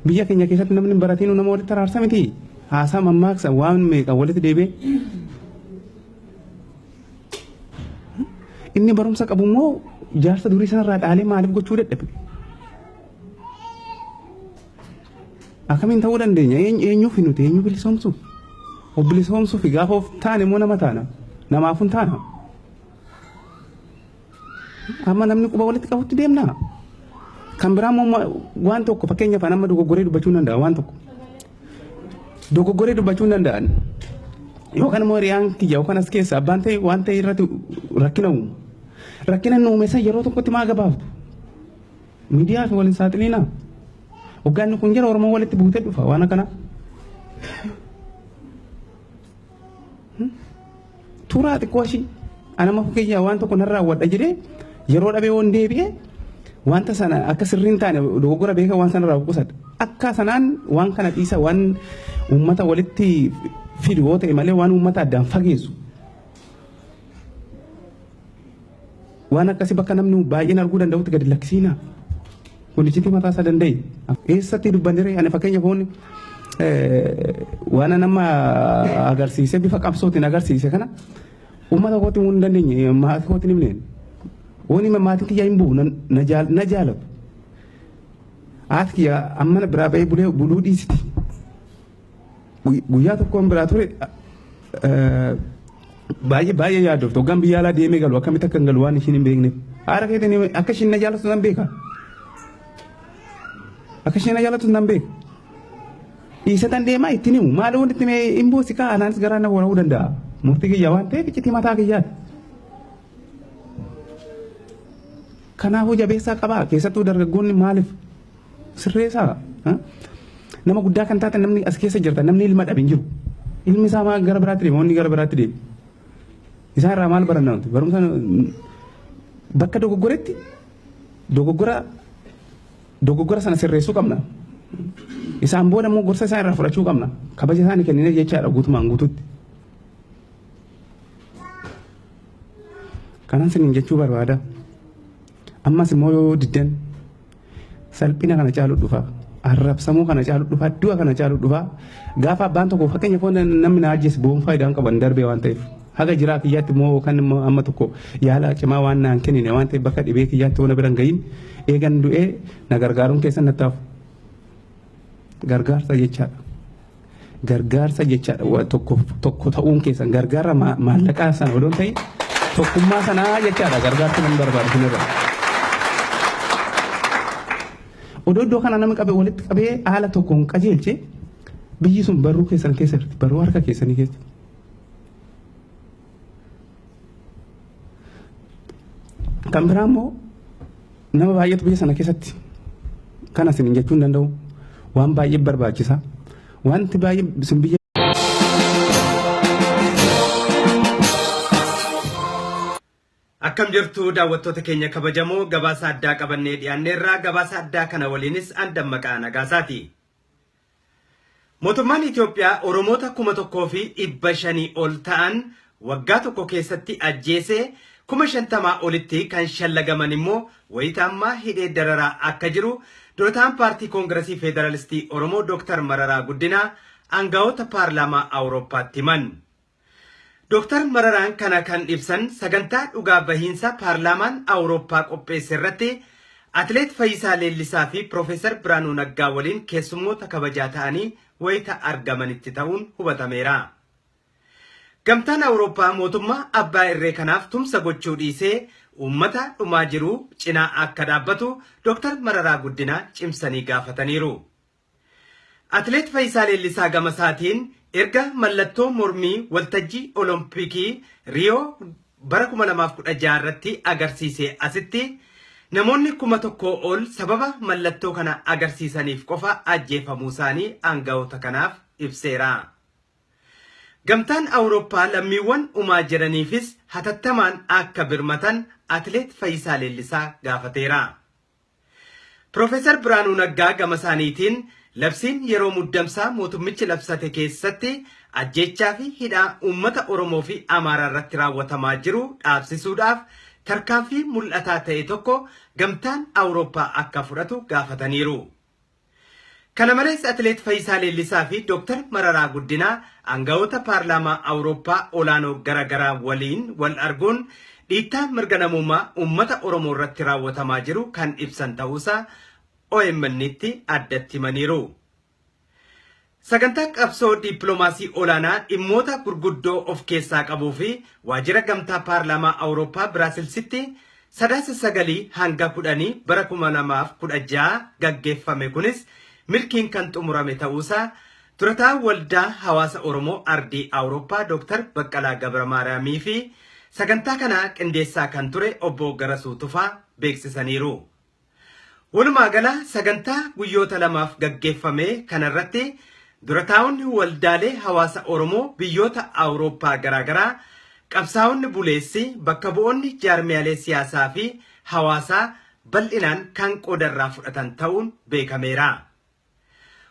Biyya keenya keessatti namni baratiin nama walitti araarsa miti. Haasaa, mammaaksa, waan meeqa walitti deebi'ee. Inni barumsa qabu immoo jaarsa durii sanarraa dhaalee maaliif gochuu dadhabe? Akkamiin ta'uu dandeenya? Eenyuuf nuti eenyu bilisoomsuuf? Of bilisoomsuuf gaafa of taane immoo nama taana. Namaaf hin taana. Amma namni quba walitti qabutti deemna. Kan biraa immoo waan tokko, fakkeenyaaf amma dogoggoree dubbachuu hin danda'a waan tokko. Dogoggoree dubbachuu hin danda'an. Yookaan immoo hiriyaan kiyya yookaan as keessa abbaan ta'e waan ta'e irratti rakkina uumu. Rakkina inni uume san yeroo tokkotti maa gabaaftu? Miidiyaa fi waliin saaxiliinaa. Hoggaanni kun jira, Oromoo walitti buutee dhufa waan akkanaa. Turaa xiqqoo ishii anama fakkeenya waan tokko narraa raawwadha jedhee yeroo dhabee waan deebi'e wanta sana akka sirriin taane dogoggora beeka waan sanarraa qusadha. Akka sanaan waan kana dhiisa, waan uummata walitti fidu yoo ta'e malee waan uummata addaan fageessu. Waan akkasii bakka namni baay'een arguu danda'utti gadi lakkisiina. Kun iccitii mataa isaa danda'e. Eessatti dubbannee ani fakkeenya foon waan nama agarsiise bifa qabsootiin agarsiise kana uummata kootti himuu hin dandeenye, maatii kootti hin himneen. Waan hime maatiin kiyya hin bu'u, na jaalatu. Haati kiyya amma na biraa ba'ee bulee buluu dhiisiti. Guyyaa tokkoon biraa ture baay'ee baay'ee yaaddofte. Hoggaan biyya alaa deemee galu akkamitti akka hin galu waan ishiin hin beekneef. Haadha keetiin akka ishiin na jaallattu nan beeka. Akka ishiin na jaallattu nan beeka. Dhiisatan deemaa ittiin himu. Maal wanti itti hin boosi kaa, anaanis garaa na wara'uu danda'a. Murtii kiyya waan ta'eef iccitii mataa kiyyaati. Kanaafuu jabeessaa qabaa, keessattuu dargaggoonni maaliif sirreessaa? Nama guddaa kan taate, namni as keessa jirta, namni ilma dhabe hin jiru. Ilmi isaa maal gara biraatti deema, wanni gara biraatti deema. Isaan irraa maal baranna nuti? Barumsa bakka dogoggoretti dogoggora sana sirreessuu qabna. Isaan booda immoo gorsa isaan irraa fudhachuu qabna. Kabaja isaanii kenninee jechaadha guutumaan guututti. Kanan sinin jechuu barbaada. Ammas immoo yoo diddan salphina kana caalu dhufa. Arrabsamuu kana caalu dhufa. Du'a kana caalu dhufa. Gaafa abbaan tokko fakkeenya foon namni na ajjeese bu'uun faayidaan qaban darbee waan ta'eef. Haga jiraa kiyyaatti immoo kan immoo amma tokko yaala cimaa waan naan kennine waan ta'eef, bakka dhibee kiyyaatti waan bira hin gahin eegan du'ee na gargaaruun keessan natti hafu. Gargaarsa jechaadha. Gargaarsa jechaadha tokko tokko ta'uun keessan gargaara maallaqaa sana odoon ta'e tokkummaa sanaa jechaadha gargaarsa namni barbaadu sunirra. Odoo iddoo kana namni qabe walitti qabee haala tokkoon qajeelche biyyi sun barruu keessan keessa jirti barruu harka keessanii keessa. Kan biraa immoo nama baay'eetu biyya sana keessatti kana isin jechuu hin danda'u waan baay'ee barbaachisa wanti baay'ee isin biyya. Akkam jirtu daawwattoota keenya kabajamoo gabaasa addaa qabannee dhiyaanneerraa gabaasa addaa kana waliinis an Dammaqaa Nagaasaati. Mootummaan Itoophiyaa Oromoota 1500 ol ta'an waggaa tokko keessatti ajjeesee 50,000 olitti kan shallagaman immoo wayita ammaa hidhee dararaa akka jiru durataan paartii Koongiresii Federaalistii Oromoo Dr. Mararaa Guddinaa aangawoota paarlaamaa Awurooppaatti himan. Dr. Mararaan kana kan ibsan sagantaa dhugaa bahiinsa paarlaamaan Awurooppaa qopheesse irratti Atileet Fayyisaa Leellisaa fi Piroofeesar Biraanuu Naggaa waliin keessummoota kabajaa ta'anii wayita argamanitti ta'uun hubatameera. Gamtaan Awurooppaa mootummaa abbaa irree kanaaf tumsa gochuu dhiisee uummata dhumaa jiru cinaa akka dhaabbatu Dr. Mararaa Guddinaa cimsanii gaafataniiru. Atileet Fayyisaa Leellisaa gama isaatiin erga mallattoo mormii waltajjii Olompikii Riyoo bara 2016 irratti agarsiise asitti namoonni 1000 ol sababa mallattoo kana agarsiisaniif qofa ajjeefamuu isaanii aangawoota kanaaf ibseera. Gamtaan Awurooppaa lammiiwwan dhumaa jiraniifis hatattamaan akka birmatan Atileet Fayyisaa Leellisaa gaafateera. Piroofeesar Biraanuu Naggaa gama isaaniitiin labsiin yeroo muddamsaa mootummichi labsate keessatti ajjeechaa fi hidhaa uummata Oromoo fi Amaaraa irratti raawwatamaa jiru dhaabsisuudhaaf tarkaanfii mul'ataa ta'e tokko gamtaan Awurooppaa akka fudhatu gaafataniiru. Kana malees Atileet Fayyisaa Leellisaa fi Dr. Mararaa Guddinaa aangawoota paarlaamaa Awurooppaa olaanoo garaagaraa waliin wal arguun dhiittaa mirga namummaa uummata Oromoo irratti raawwatamaa jiru kan ibsan ta'uusaa OMN'tti addatti himaniiru. Sagantaa qabsoo dippiloomaasii olaanaa dhimmoota gurguddoo of keessaa qabuu fi waajjira gamtaa paarlaamaa Awurooppaa Biraasilsitti Sadaasa 9 hanga 10 bara 2016 gaggeeffame kunis milkiin kan xumurame ta'uusaa durataa waldaa hawaasa Oromoo Ardii Awurooppaa Dr. Baqqalaa Gabra fi sagantaa kana qindeessaa kan ture obbo Garasuu Tufaa beeksisaniiru. Walumaa gala sagantaa guyyoota lamaaf gaggeeffame kanarratti durataa'onni waldaalee hawaasa Oromoo biyyoota Awurooppaa garaagaraa qabsaa'onni buleessi bakka bu'oonni jaarmiyaalee siyaasaa fi hawaasaa bal'inaan kan qoodarraa fudhatan ta'uun beekameera.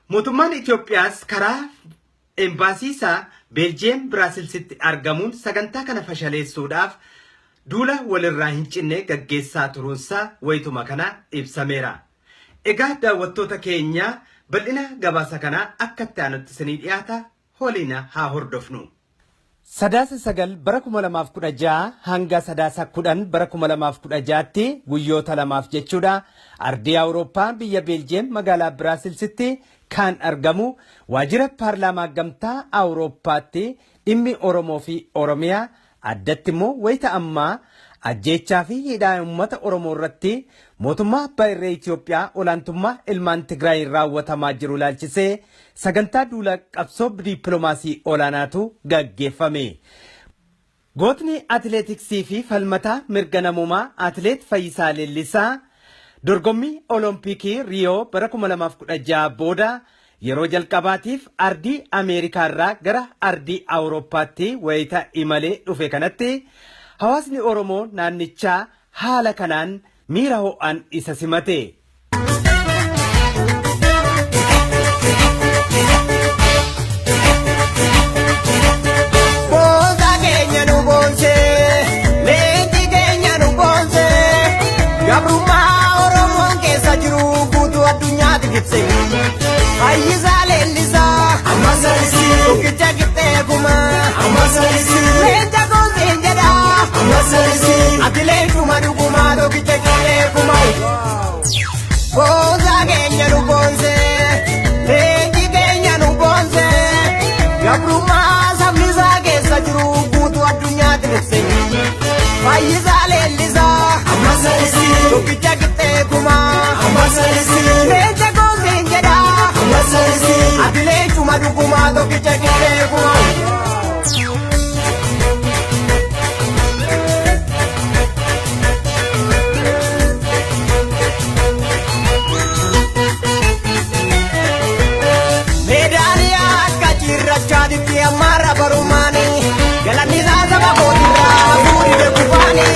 Mootummaan Itoophiyaas karaa embaasii isaa Beeljiyeem Biraasilsitti argamuun sagantaa kana fashaleessuudhaaf duula walirraa hin cinne gaggeessaa turuunsaa wayituma kana ibsameera. Egaa daawwattoota keenya bal'ina gabaasa kanaa akka itti aanutti isinii dhiyaata holiina haa hordofnu. Sadaasa 9 bara 2016 hanga Sadaasa 10 bara 2016tti guyyoota lamaaf jechuudha. Ardii Awurooppaa biyya Beeljiyeem magaalaa Biraasilsitti kan argamu waajjira paarlaamaa gamtaa Awurooppaatti dhimmi Oromoo fi Oromiyaa addatti immoo wayita ammaa ajjeechaa fi hidhaa uummata Oromoo irratti mootummaa abbaa irree Itoophiyaa olaantummaa ilmaan Tigraay raawwatamaa jiru ilaalchisee sagantaa duula qabsoo dippiloomaasii olaanaatu gaggeeffame. Gootni atileetiksii fi falmataa mirga namummaa Atileet Fayyisaa Leellisaa dorgommii Olompikii Riyoo bara 2016 booda yeroo jalqabaatiif ardii Ameerikaa irraa gara ardii Awurooppaatti wayita imalee dhufe kanatti hawaasni Oromoo naannichaa haala kanaan miira ho'aan isa simate. Boonsaa keenya nu boonsee, leenci keenya nu boonsee, gabrummaa Oromoon keessa jiru guutuu addunyaatti ibse. Fayyisaa Leellisaa, tokkicha qixxee kumaa, leenca gooseen jedhaa, ati leencuma dhugumaa tokkicha qixxee kumaa. Boonsaa keenya nu boonsee, leenci keenya nu boonsee, Gabrummaa sabni isaa keessa jiru guutuu addunyaatti ibse. Fayyisaa Leellisaa. Tokkicha qixxee kumaa. Leenca gooseen jedhaa. Ati leencuma dhugumaa tokkicha qixxee kumaa. Meedaaliyaa akka cirrachaatitti ammaarra barumaani. Galanni isaa saba kootirraa fuudhee kufaani.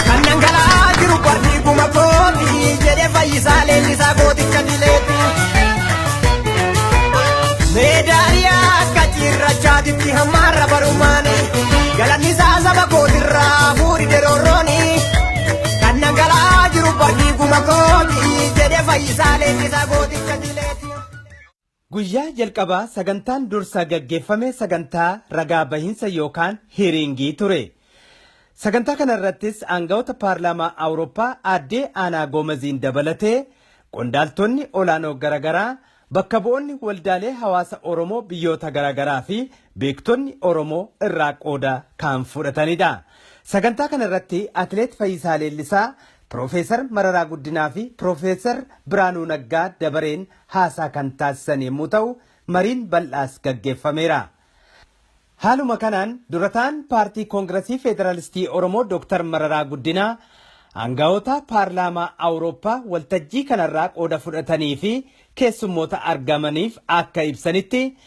Kan dhangala'aa jiru barri guma kooti jedhe Fayyisaa Leellisaa gooticha dileeti. Meedaaliyaa akka cirrachaatitti ammaarra barumaani. Galanni isaa saba kootirraa fuudhee roorrooni. Kan dhangala'aa jiru barri guma kooti jedhe Fayyisaa Leellisaa gooticha dileeti. Guyyaa jalqabaa sagantaan dursa gaggeeffame sagantaa ragaa bahinsa yookaan hearingii ture. Sagantaa kanarrattis aangawoota paarlaamaa Awurooppaa aaddee Aanaa Goomaziin dabalatee qondaaltonni olaanoo garaagaraa, bakka bu'oonni waldaalee hawaasa Oromoo biyyoota garaagaraa fi beektonni Oromoo irraa qooda kan fudhatanidha. Sagantaa kanarratti Atileet Fayyisaa Leellisaa, Piroofeesar Mararaa Guddinaa fi Piroofeesar Biraanuu Naggaa dabareen haasaa kan taasisan yommuu ta'u, mariin bal'aas gaggeeffameera. Haaluma kanaan durataan paartii Koongiresii Federaalistii Oromoo Dr. Mararaa Guddinaa aangawoota paarlaamaa Awurooppaa waltajjii kanarraa qooda fudhatanii fi keessummoota argamaniif akka ibsanitti,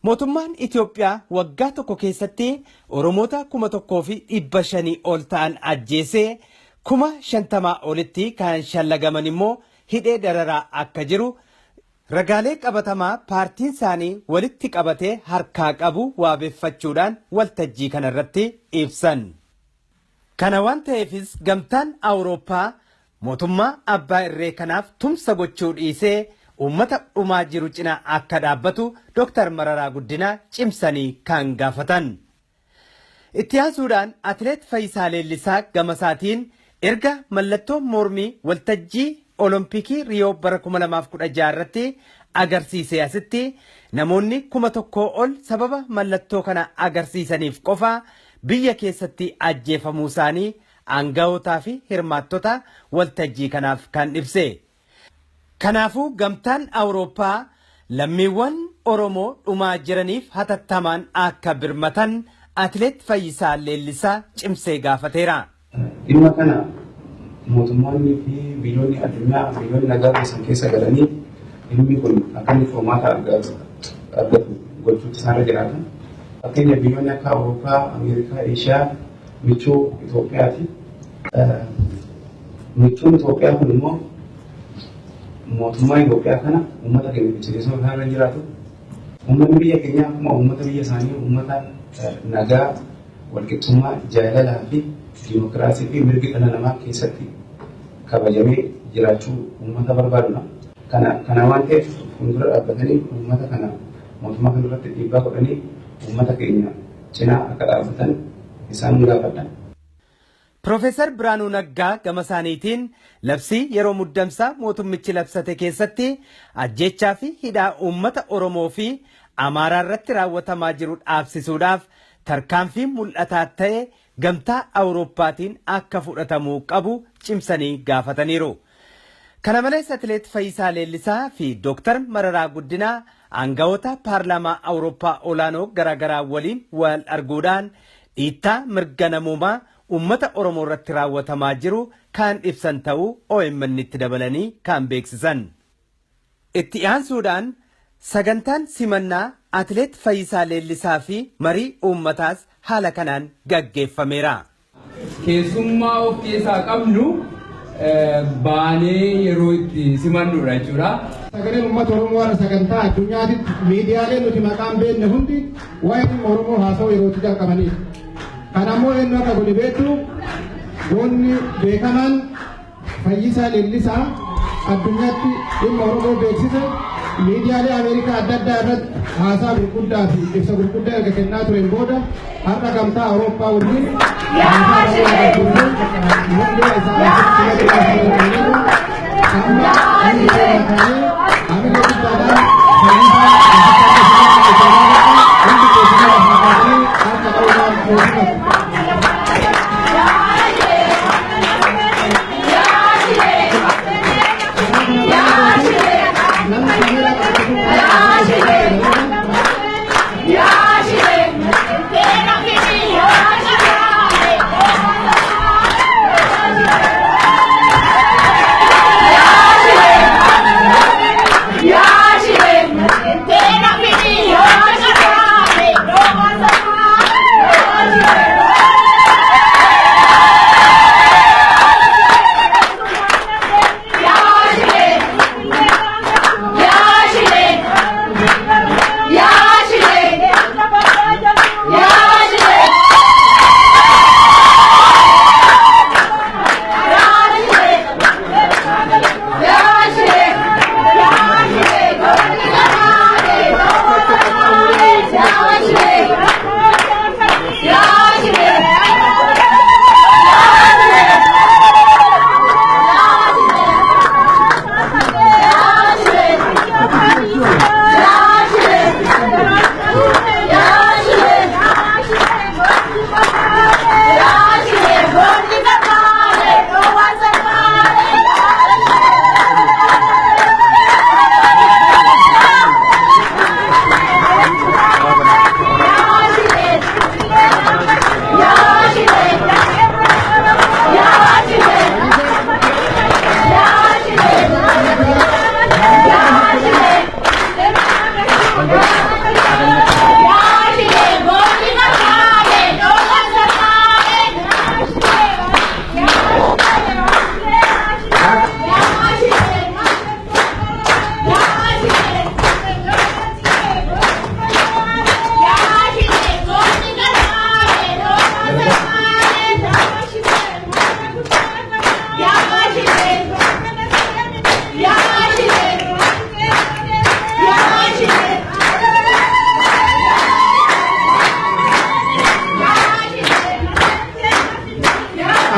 mootummaan Itoophiyaa waggaa tokko keessatti Oromoota 1500 ol ta'an ajjeesee, 50,000 olitti kan shallagaman immoo hidhee dararaa akka jiru ragaalee qabatamaa paartiin isaanii walitti qabatee harkaa qabu waabeffachuudhaan waltajjii kanarratti ibsan. Kana waan ta'eefis gamtaan Awurooppaa mootummaa abbaa irree kanaaf tumsa gochuu dhiisee uummata dhumaa jiru cinaa akka dhaabbatu Dr. Mararaa Guddinaa cimsanii kan gaafatan. Itti aansuudhaan Atileet Fayyisaa Leellisaa gama isaatiin erga mallattoo mormii waltajjii Olompikii Riyoo bara 2016 irratti agarsiisee asitti namoonni 1000 ol sababa mallattoo kana agarsiisaniif qofa biyya keessatti ajjeefamuu isaanii aangawotaa fi hirmaattota waltajjii kanaaf kan ibse. Kanaafuu gamtaan Awurooppaa lammiiwwan Oromoo dhumaa jiraniif hatattamaan akka birmatan Atileet Fayyisaa Leellisaa cimsee gaafateera. Dhimma kana mootummoonni fi biyyoonni addunyaa, biyyoonni nagaa keessan keessa galanii dhimmi kun akka inni furmaata argatu gochuutu isaanirra jiraata. Fakkeenya biyyoonni akka Awurooppaa, Ameerikaa, Eeshiyaa michuu Itoophiyaati. Michuun Itoophiyaa kun immoo mootummaa Itoophiyaa kana uummata keenya fichisiisuun isaanirra jiraatu. Uummanni biyya keenyaa akkuma uummata biyya isaanii uummata nagaa, walqixxummaa, jaalalaa fi dimookiraasii fi mirgi dhala namaa keessatti kabajamee jiraachuu uummata barbaadudha. Kana waan ta'eef fuuldura dhaabbatanii uummata kana mootummaa kana irratti dhiibbaa godhanii uummata keenya cinaa akka dhaabbatan isaan gaafadha. Piroofeesar Biraanuu Naggaa gama isaaniitiin labsii yeroo muddamsaa mootummichi labsate keessatti ajjeechaa fi hidhaa uummata Oromoo fi Amaaraa irratti raawwatamaa jiru dhaabsisuudhaaf tarkaanfii mul'ataa ta'e gamtaa Awurooppaatiin akka fudhatamuu qabu cimsanii gaafataniiru. Kana malees Atileet Fayyisaa Leellisaa fi Dooktar Mararaa Guddinaa aangawoota paarlaamaa Awurooppaa olaanoo garaagaraa waliin wal arguudhaan dhiittaa mirga namoomaa uummata Oromoo irratti raawwatamaa jiru kan ibsan ta'uu OMN itti dabalanii kan beeksisan. Itti aansuudhaan sagantaan simannaa Atileet Fayyisaa Leellisaa fi marii uummataas haala kanaan gaggeeffameera. Keessummaa of keessaa qabnu baanee yeroo itti simannudha jechuudha. Sagaleen uummata Oromoo har'a sagantaa addunyaatitti miidiyaaleen nuti maqaan beekne hundi waa'ee dhimma Oromoo haasa'uu yeroo itti jalqabanidha. Kana ammoo eenyu akka godhe beektu? Goonni beekamaan Fayyisaa Leellisaa addunyaatti dhimma Oromoo beeksise, miidiyaalee Ameerikaa adda addaa irratti haasaa gurguddaa fi ibsa gurguddaa erga kennaa tureen booda har'a gamtaa Awurooppaa wajjin haasaa bal'aa gaggeessee mirga isaa amma inni ta'ee hamilee guddaadhaan Fayyisaa asitti akka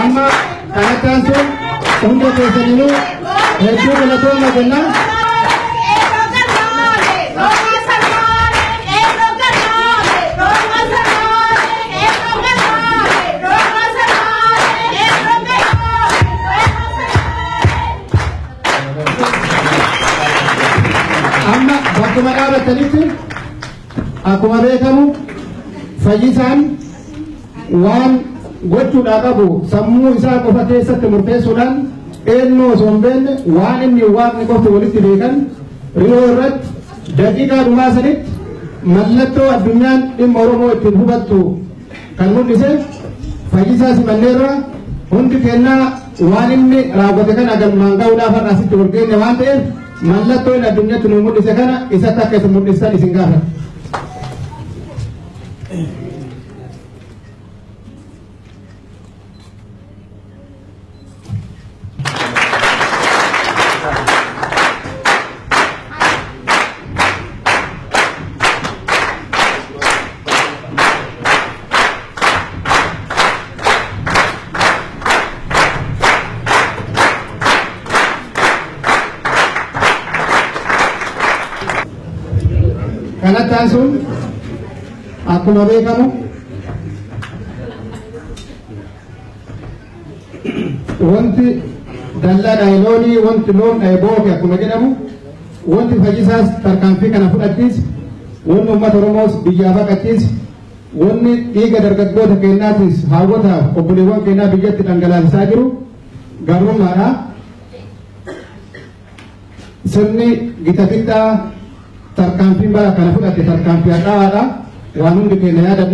Amma kanatti aansuun hunda keessaniinuu hedduu galatooma jenna. Amma bakkuma dhaabattanitti akkuma beekamu fayyisaan waan gochuudhaa qabu sammuu isaa qofa keessatti murteessuudhaan eenyu osoo hin beekne waan inni waaqni qofti walitti beekan Riyoo irratti daqiiqaa dhumaa sanitti mallattoo addunyaan dhimma Oromoo ittiin hubattu kan mul'ise Fayyisaa Simalleerra hundi kennaa waan inni raawwate kana galmaan ga'uudhaaf har'a asitti wal geenye waan ta'eef mallattoo inni addunyaatti nu mul'ise kana isatti akka isin mul'istan isin gaafata. Kanatti aansuun akkuma beekamu wanti dallaa dhahe loonii, wanti loon dhahe booke akkuma jedhamu, wanti Fayyisaas tarkaanfii kana fudhattis, wanni uummata Oromoos biyyaa baqattis, wanni dhiiga dargaggoota keenyaatis haawwotaaf obboleewwan keenyaa biyyatti dhangalaasisaa jiru gabrummaadha. Sirni gita bittaa tarkaanfiin bara kana fudhate tarkaanfii hadhaa'aadha. Waan hundi keenya yaada.